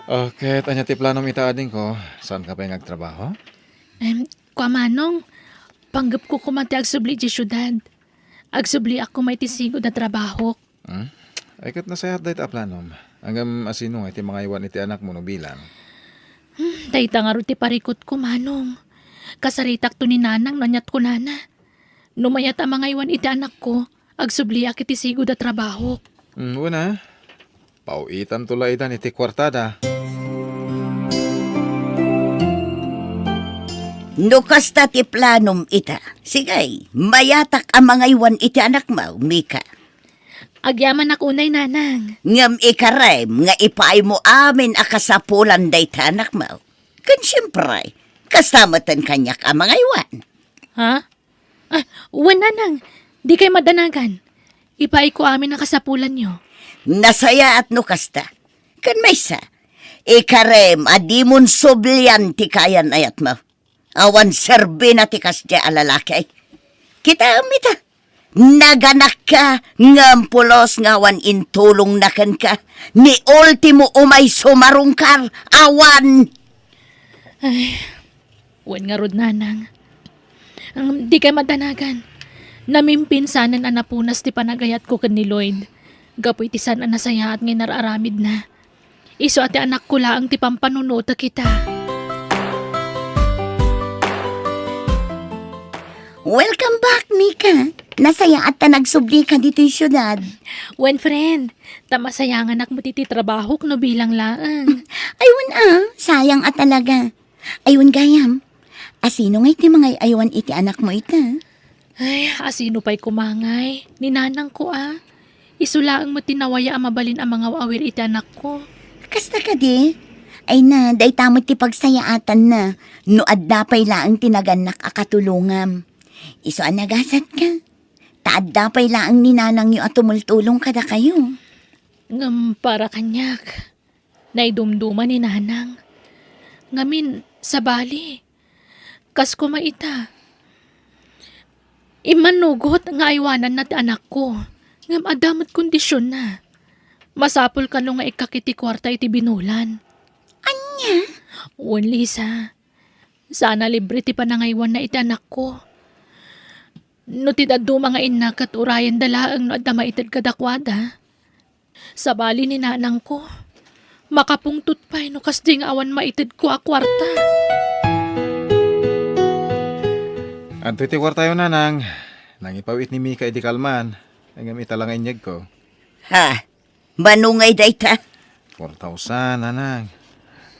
Okay, ania ti planom ita, adingko? Saanka pay nga agtrabaho? Em, kua, Manong, panggepko koma ti agsubli idiay siudad. Agsubliak koma iti sigud a trabahok. Hmm? Ay, ket nasayaat dayta a planom. Ngem asino nga iti mangaywan iti anakmo no bilang? Hmm, dayta ngarud ti parikutko, Manong. Kasaritakto ni Nanang no aniat kunana. No mayat a mangaywan iti anakko, agsubliak iti sigud a trabahok. Hmm, wen a. Paw-itanto la idan iti kuartada. No kasta ti planom ita, sige, mayatak a mangaywan iti anakmo, Mika. Agyamanak unay, Nanang. Ngem ikarem nga ipaaymo amin a kasapulan dayta anakmo. Ken siempre, kasta metten kaniak a mangaywan. Ha? Ah, wen, Nanang. Dikay madanagan. Ipaayko amin a kasapulanyo. Nasayaat no kasta. Ken maysa, ikarem a dimon sublian ti kayan-ayatmo. Awan serbina ti kasdiay a lalaki. Kitaem ita. Naganakka, ngem pulos nga awan intulongna kenka. Ni ultimo umay sumarungkar, awan. Ay, wen ngarud, Nanang. Ngem dikay madanagan. Namimpinsanen a napunas ti panagayatko ken ni Lloyd. Gapu iti saan a nasayaat nga inar-aramidna. Isu a ti anakko laeng ti pampanunotek ita. Welcome back, Mika. Nasayaat ta nagsublika ditoy siudad. Wen, friend, ta masayanganak met iti trabahok no bilang laeng. Ay, wen a, sayang a talaga. Ay, wen gayam, asino ngay ti mangay-aywan iti anakmo ita? Ay, asino pay koma ngay? Ni nanangko a. Isu laeng met ti nawaya a mabalin a mangaw-awir iti anakko. Kasta kadi? Ay na, dayta met ti pagsayaatanna no adda pay laeng ti nagannak a katulongam. Isu a nagasatka, ta adda pay laeng ni nanangyo a tumultulong kadakayo. Ngem para kaniak, naidumduma ni nanang. Ngamin, sabali, kas koma ita. Immanugot nga aywananna ti anakko, ngem adda met kondisionna. Masapul kano nga ikkak iti kuarta iti binulan. Ania? Wen, Lisa. Sana libre ti panangaywanna iti anakko. No ti dadduma nga innak ket urayenda laeng no adda maited kadakuada. Sabali ni nanangko, makapungtot pay no kasdi nga awan maitedko a kuarta. Adtoy ti kuartayo, nanang. Nangipaw-it ni Mika idi kalman. Ngem ita la nga inyegko. Ha? Mano ngay dayta? Four thousand, nanang.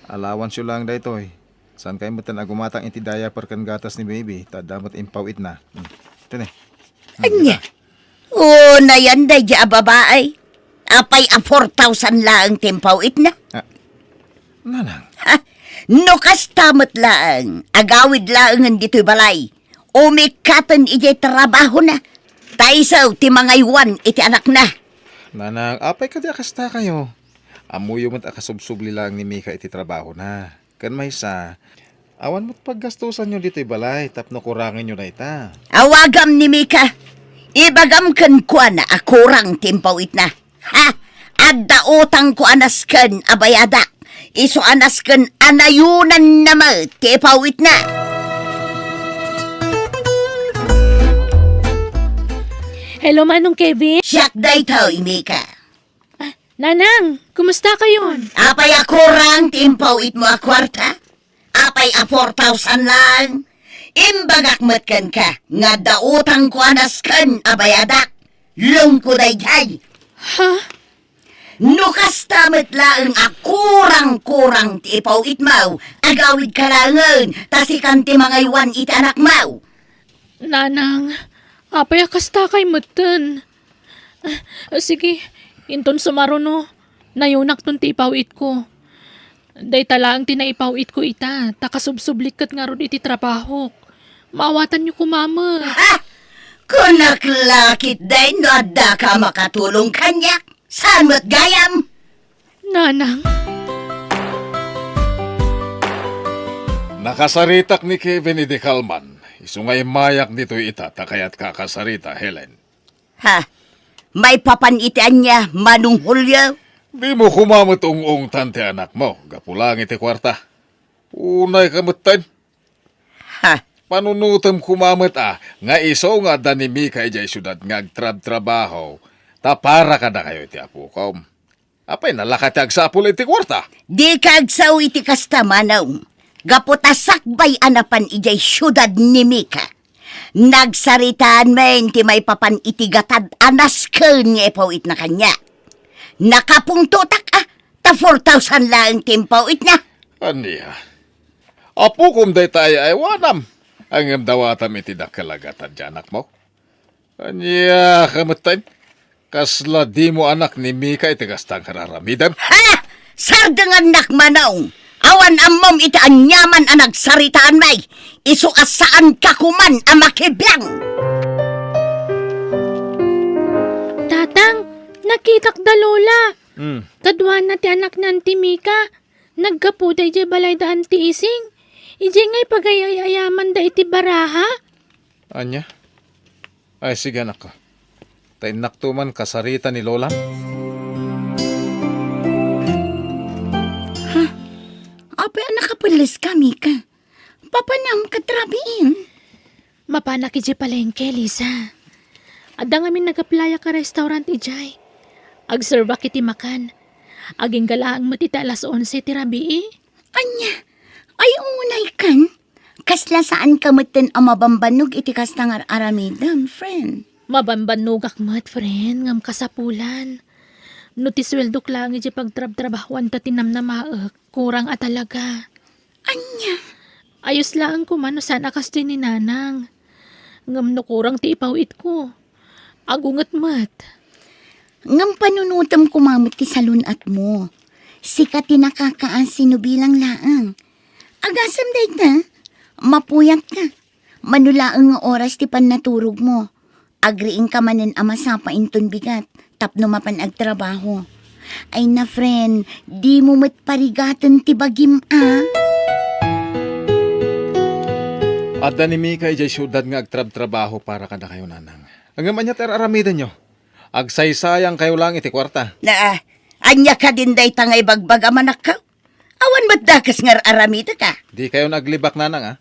Allowance-yo lang daytoy. Saan kayo met a gumatang iti diaper ken gatas ni baby? Ta adda met impaw-itna. Hmm. Ito ni. Hmm, Anya? Ita. O, nayan daydi a babae. Apay a four thousand laeng ti impaw-itna? Ah, nanang. Ha? No kasta met laeng, agawid laengen ditoy balay. Umikkaten idiay trabahona. Ta isu ti mangaywan iti anakna. Nanang, apay kadi a kasta kayo? Ammoyo met a kasubsubli laeng ni Mika iti trabahona. Ken maysa, awan met paggastusanyo ditoy balay tapno kurangenyo dayta. Awagam ni Mika. Ibagam kenkuana a kurang ti impaw-itna. Ha? Adda utangko a nasken a bayadak. Isu a nasken a nayonanna met ti ipaw-itna. Hello, Manong Kevin. Siak daytoy, Mika. Ah, Nanang, kumusta kayon? Apay a kurang ti impaw-itmo a kuarta? Apay a four thousand lang? Imbagak met kenka nga adda utangko a nasken a bayadak. Lungko daydiay. Ha? No kasta met laeng a kurang-kurang ti ipaw-itmaw, agawidka laengen, ta sikan ti mangaywan iti anakmaw. Nanang, apay a kasta kay metten? Ah, sige, inton sumaruno, nayonakton ti ipaw-itko. Dayta laeng ti naipaw-itko ita, ta kasubsublik ket ngarud iti trabahok. Maawatanyo koma met. Ha? Kunak la ketdi no addaka a makatulong kaniak. Saan met gayam? Nanang. Nakasaritak ni Kevin idi kalman. Isu nga immayak ditoy ita ta kayatka a kasarita, Helen. Ha? Maipapan iti ania, Manong Julio? Dimo koma met ung-ungtan ti anakmo, gapu laeng iti kuarta. Unayka metten. Ha? Panunotem koma met a, nga isu nga adda ni Mika idiay siudad nga agtrabtrabaho, ta para kadakayo iti apokom. Apay, nalaka ti agsapul iti kuarta? Dika agsao iti kasta, Manong. Gapu ta sakbay a napan idiay siudad ni Mika. Nagsaritaan men ti maipapan iti gatad a nasken nga ipaw-itna kaniak. Nakapungtotak a, ta four thousand laeng ti impaw-itna. Ania? Apokom dayta ay-aywanam, ngem dawatam iti dakkel a gatad ti anakmo. Ania ka metten? Kasla dimo anak ni Mika iti kasta nga ar-aramidem? Ha? Sardengannak, Manong! Awan ammom iti aniaman a nagsaritaanmi. Isu a saanka koman a makibiang. Tatang, nakitak da Lola. Hmm. Kaduana ti anakna ti Mika. Naggapuda idiay balayda Anti Ising. Idiay ngay pagay-ay-ayamanda iti baraha. Ania? Ay, sige, anakko. Ta innakto man kasarita ni Lola. Ha? Apay a nakapelles ka, Mika? Papanam ket rabiin? Mapanak idiay palengke, Lisa. Adda ngamin nag-applyak a restaurant idiay. Agserbak iti makan. Agingga laeng met iti alas onse ti rabii. Ania? Ay, unay kan? Kasla saan ka metten a mabambannog iti kasta nga ar-aramidem, friend? Mabambannogak met, friend, ngem kasapulan. No ti sueldok laeng iti pagtrabtrabahuan ta ti namnamaek, kurang a talaga. Ania? Ayos laeng koma no saan a kasdi ni Nanang. Ngem no kurang ti ipaw-itko, agunget met. Ngem panunotem koma met ti salun-atmo. Sika ti nakakaasi no bilang laeng. Agasem dayta, mapuyatka. Mano laeng nga oras ti pannaturogmo, agriingka manen a masapa inton bigat tapno mapan agtrabaho. Ay na, friend, dimo met parigaten ti bagim a. Adda ni Mika idiay siudad nga agtrabtrabaho para kadakayo, nanang. Ngem ania ti ar-aramidenyo? Agsaysayangkayo laeng iti kuarta. Naa, ania kadin dayta nga ibagbagam, anakko? Awan met dakes nga ar-aramidek a. Dikayon aglibak, nanang, a.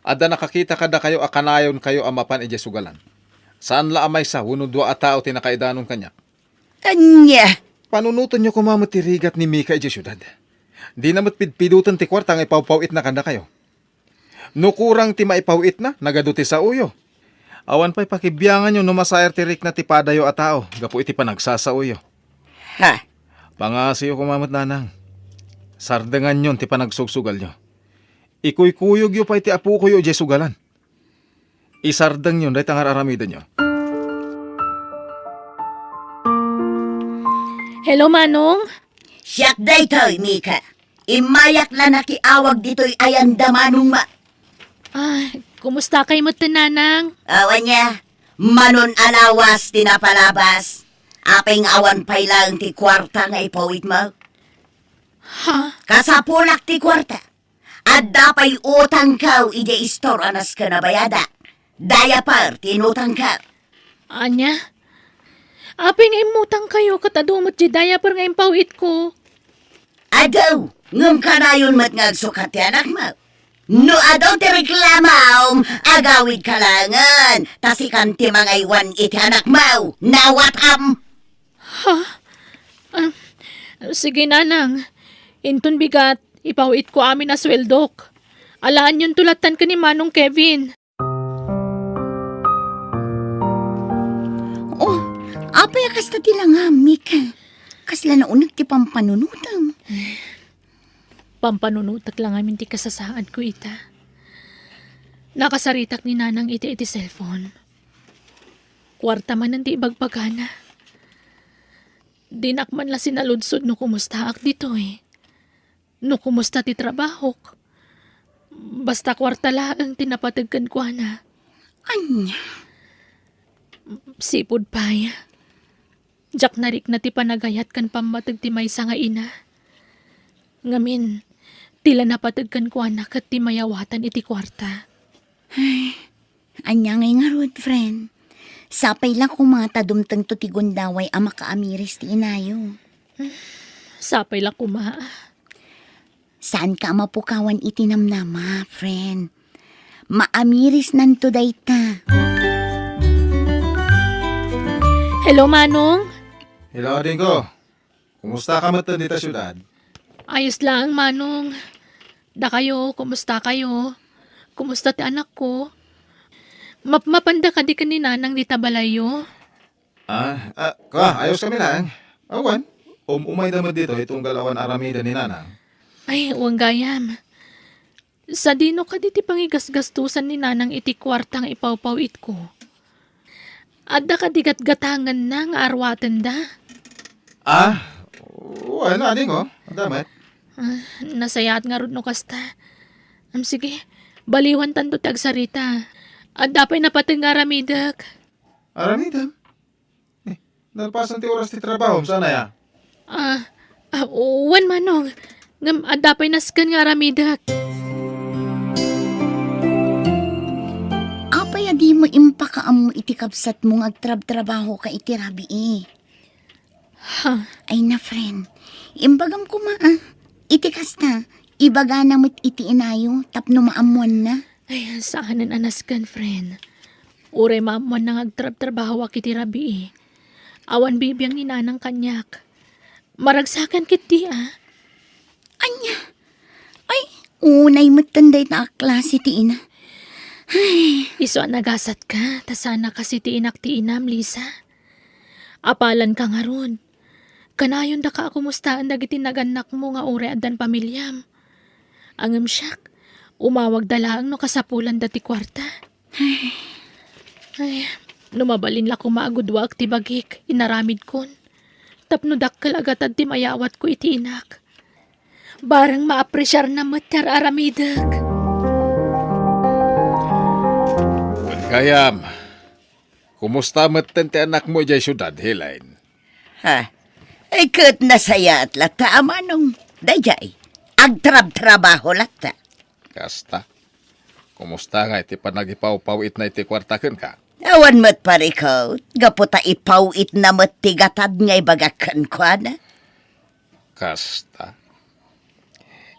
Adda nakakita kadakayo a kanayonkayo a mapan idiay sugalan. Saan la a maysa wenno dua a tao ti nakaidanon kaniak. Ania? Panunotenyo koma met ti rigat ni Mika idiay siudad. Dina met pidpidoten ti kuarta nga ipawpaw-itna kadakayo. No kurang ti maipaw-itna, nagadu ti saoyo. Awan pay pakibianganyo no masaer ti rikna ti padayo a tao gapu iti panagsasaoyo. Ha? Pangasiyo koma met, nanang. Sardenganyon ti panagsugsugalyo. Ikuykuyogyo pay ti apokoyo idiay sugalan. Isardengyon dayta nga ar-aramidenyo. Hello, Manong. Siak daytoy, Mika. Immayak la nakiawag ditoy ayanda, Manong ma- Ah, kumusta kay met, Nanang? Awan niya. Manon a lawas ti napalabas. Apay nga awan pay laeng ti kuarta nga ipawitmo? Ha? Kasapulak ti kuarta. Adda pay utangko idiay istor a nasken a bayadak. Diaper ti inutangko. Ania? Apay nga immutangkayo ket adu met ti diaper nga impaw-itko? Adu, ngem kanayon met nga agsukat ti anakmo. No adu ti reklamom, agawidka laengen, ta sikan ti mangaywan iti anakmo. Nawatam! Ha? Ah, sige, Nanang. Inton bigat, ipaw-itko amin a sueldok. Alaanyonto lattan ken ni Manong Kevin. Oh, apay a kasta ti langam, Mika? Kasla nauneg ti pampanunotem. Pampanunotek la ngamin ti kasasaadko ita. Nakasaritak ni Nanang iti, iti cellphone. Kuarta manen ti ibagbagana. Dinak man la sinaludsod no kumustaak ditoy. No kumusta ti trabahok. Basta kuarta laeng ti napateg kenkuana. Ania? Sipud pay. Diak narikna ti panagayat ken pammateg ti maysa nga ina. Ngamin, ti la napateg kenkuana ket ti mayawatan iti kuarta. Ay, ania ngay ngarud, friend? Sapay la koma ta dumtengto ti gundaway a makaamiris ti inayo. Sapay la koma. Saanka a mapukawan iti namnama, friend. Maamirisnanto dayta. Hello, Manong. Hello, adingko. Kumusta ka met dita siudad? Ayos lang, Manong. Dakayo, kumusta kayo? Kumusta ti anakko? Mapmapanda kadi ken ni Nanang dita balayyo? Ah, ah, ka, ayos kami lang. Awan, um-, umayda met ditoy tunggal awan aramiden ni Nanang. Ay, wen gayam. Sadino kadi ti pangigasgastosan ni Nanang iti kuarta nga ipawpaw-itko? Adda kadi gatgatangenna nga arwatenda? Ah, wen, adingko. Adda met. Ah, nasayaat ngarud no kasta. Am, sige, baliwantanto ti agsarita. Adda pay napateg nga aramidek. Aramidem? Eh, nalpasan ti oras ti trabahom, saan aya? Ah, ah, wen, Manong. Ngem adda pay nasken nga aramidek. Apay a dimo impakaammo iti kabsatmo nga agtrabtrabahoka iti rabii? Ha? Ay na, friend. Imbagam koma, ah. Iti kasta, ibagana met iti inayo tapno maammoanna. Ay, saanen a nasken, friend. Uray maammoanna nga agtrabtrabahoak iti rabii. Awan bibiang ni Nanang kaniak. Maragsakan ketdi, ah. Ania? Ay, unay metten dayta a klase ti ina. Ay. Isu a nagasatka, ta saanak a sitiinak ti inam, Lisa. Apalanka ngarud. Kanayondaka a kumustaen dagiti nagannakmo nga uray addan pamiliam. Ngem siak, umawagda laeng no kasapulanda ti kuarta. Ay, no mabalin la koma a gudwaek ti bagik, inaramidkon. Tapno dakkel a gatad ti mayawatko iti inak. Bareng maapresiarna met ti ar-aramidek. Wen gayam, kumusta metten ti anakmo idiay siudad, Helen? Ha? Ay, ket nasayaat latta a manong. Daydiay, agtrabtrabaho latta. Kasta. Kumusta ngay ti panagipawpaw-itna iti kuarta kenka? Awan met parikut, gapu ta ipaw-itna met ti gatad nga ibaga kenkuana. Kasta.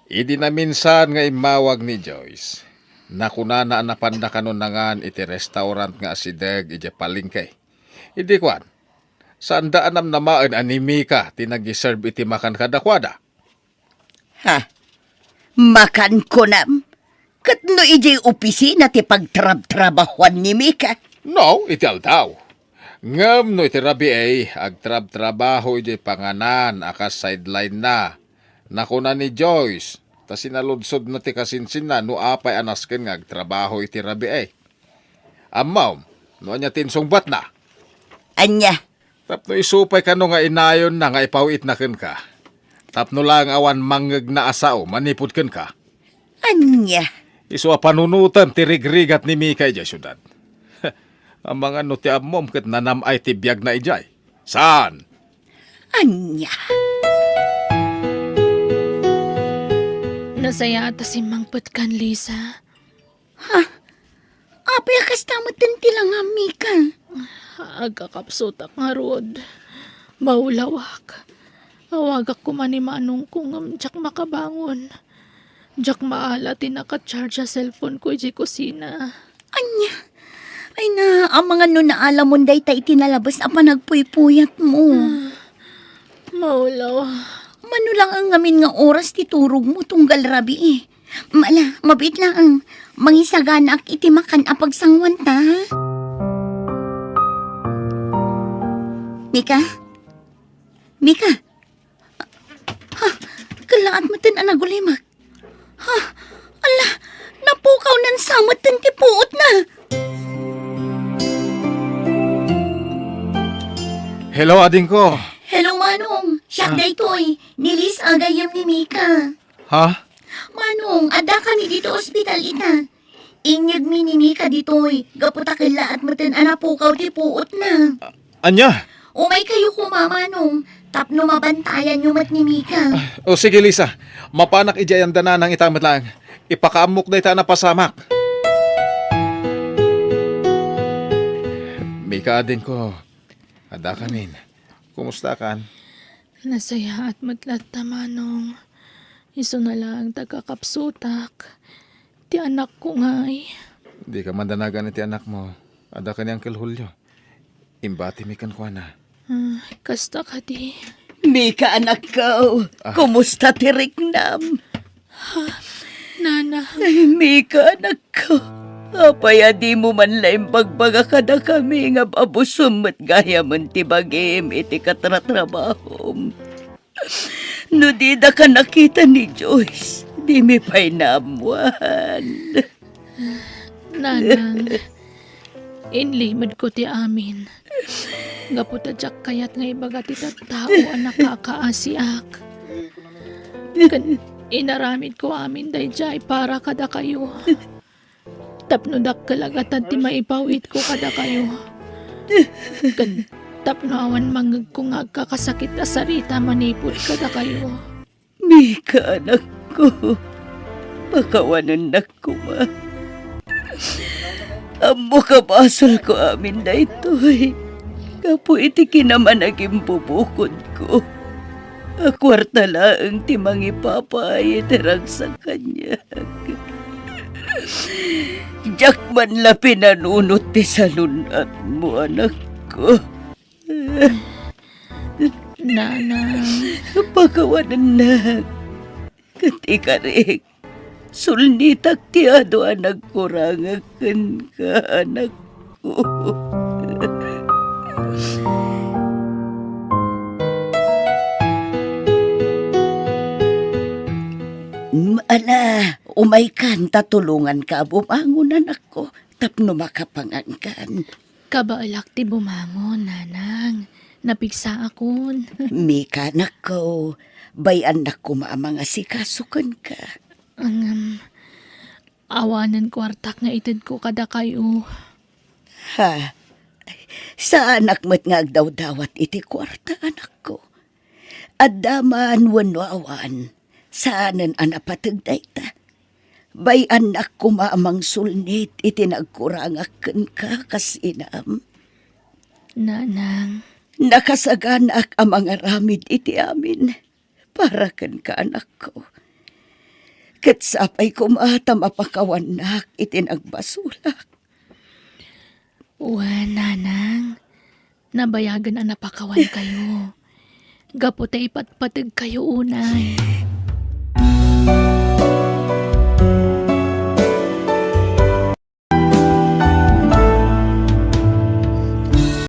Idi naminsan nga immawag ni Joyce, nakunana a napanda kano nangan iti restaurant nga asideg idiay palengke. Idi kuan, saanda a namnamaen a ni Mika ti nag-serve iti makan kadakuada. Ha? Makan kunam? Ket no idiay opisina ti pagtrabtrabahoan ni Mika? No, iti aldaw. Ngem no iti rabii, agtrabtrabaho idiay panganan a kas sideline na. Nakuna ni Joyce, ta sinaludsodna ti kasinsinna no apay a nasken nga agtrabaho iti rabii. Ammom, no ania ti insungbatna? Ania? Tapno isu pay kano nga inayonna nga ipaw-itna kenka. Tapno laeng awan mangngegna a sao manipud kenka. Ania? Isu a panunoten ti rigrigat ni Mika idiay siudad. Amangan no ti ammom ket nanam-ay ti biagna idiay. Saan? Ania? Nasayaat a simmangpetkan, Lisa. Ha? Apay a kasta metten ti langam, Mika? Agkakapsutak ngarud. Maulawak. Awagak koma ni manongko ngem diak makabangon. Diak maala ti naka-charge a cellphone ko idiay kusina. Ania? Ay na, amangan no naalamon dayta iti nalabes a panagpuypuyatmo. Ah, maulaw. Mano lang ngamin nga oras ti turogmo tunggal rabii? Ala, mabiit laeng. Mangisaganaak iti makan a pagsanguanta, ha? Mika? Mika? Ha? Kellaat metten a nagulimek. Ha? Ala, napukawnan sa metten ti puotna. Hello, adingko. Hello, Manong. Siak Ah. daytoy. Ni Liz a gayyem ni Mika. Ha? Manong, adda kami ditoy ospital ita. Inyegmi ni Mika ditoy, gapu ta kellaat metten a napukaw ti puotna. Ania? Umay kayo koma, Manong, tapno mabantayanyo met ni Mika. O, sige, Lisa. Mapanak idiay anda nanang ita met laeng. Ipakaammok dayta a napasamak. Mika, adingko. Adda kamin. Kumustakan? Nasayaat met latta, Manong. Isuna laeng ti agkakapsutak. Ti anakko ngay. Dika mandanagan iti anakmo. Adda ken ni Uncle Julio. Imbatimi kenkuana. Ah, kasta kadi? Mika, anakko. Ah. Kumusta ti riknam? Ha? Nana. Ay, Mika, anakko. Apay a dimo man la imbagbaga kadakami nga abusom met gayamen ti bagim iti katratrabahom? No didaka nakita ni Joyce, dimi pay naammuan. Nanang, inlimedko ti amin. Gapu ta diak kayat nga ibaga ti tattao a nakakaasiak. Ken inaramidko amin daydiay para kadakayo. Tapno dakkel a gatad ti maipaw-itko kadakayo. Ken tapno awan mangngegko nga agkakasakit a sarita manipud kadakayo. Mika, anakko, pakawanennak koma. Ammok a basolko amin daytoy gapu iti kinamanagimbubukod ko a kuarta laeng ti mangipapay iti ragsak kaniak. Diak man la pinanunot ti salun-atmo, anakko. Nanang. Pakawanennak. Ket ikarik, sulnitak ti adu a nagkurangak kenka, anakko. Mm, ala, umaykan ta tulonganka a bumangon, anakko, tapno makapangankan. Kabaelak ti bumangon, nanang. Napigsaakon. Mika, anakko, Bay-annak koma a mangasikaso kenka. Ngem, awanen kuartak nga itedko kadakayo. Ha? Saanak met nga agdawdawat iti kuarta, anakko. Adda man wenno awan, saanen a napateg dayta. Bay-annak koma a mangsulnit iti nagkurangak kenka kas inam. Nanang. Nakasaganak a mangaramid iti amin para kenka, anakko. Ket sapay koma ta mapakawannak iti nagbasolak. Wen, nanang, nabayagen a napakawankayo. Gapu ta ipatpategkayo unay.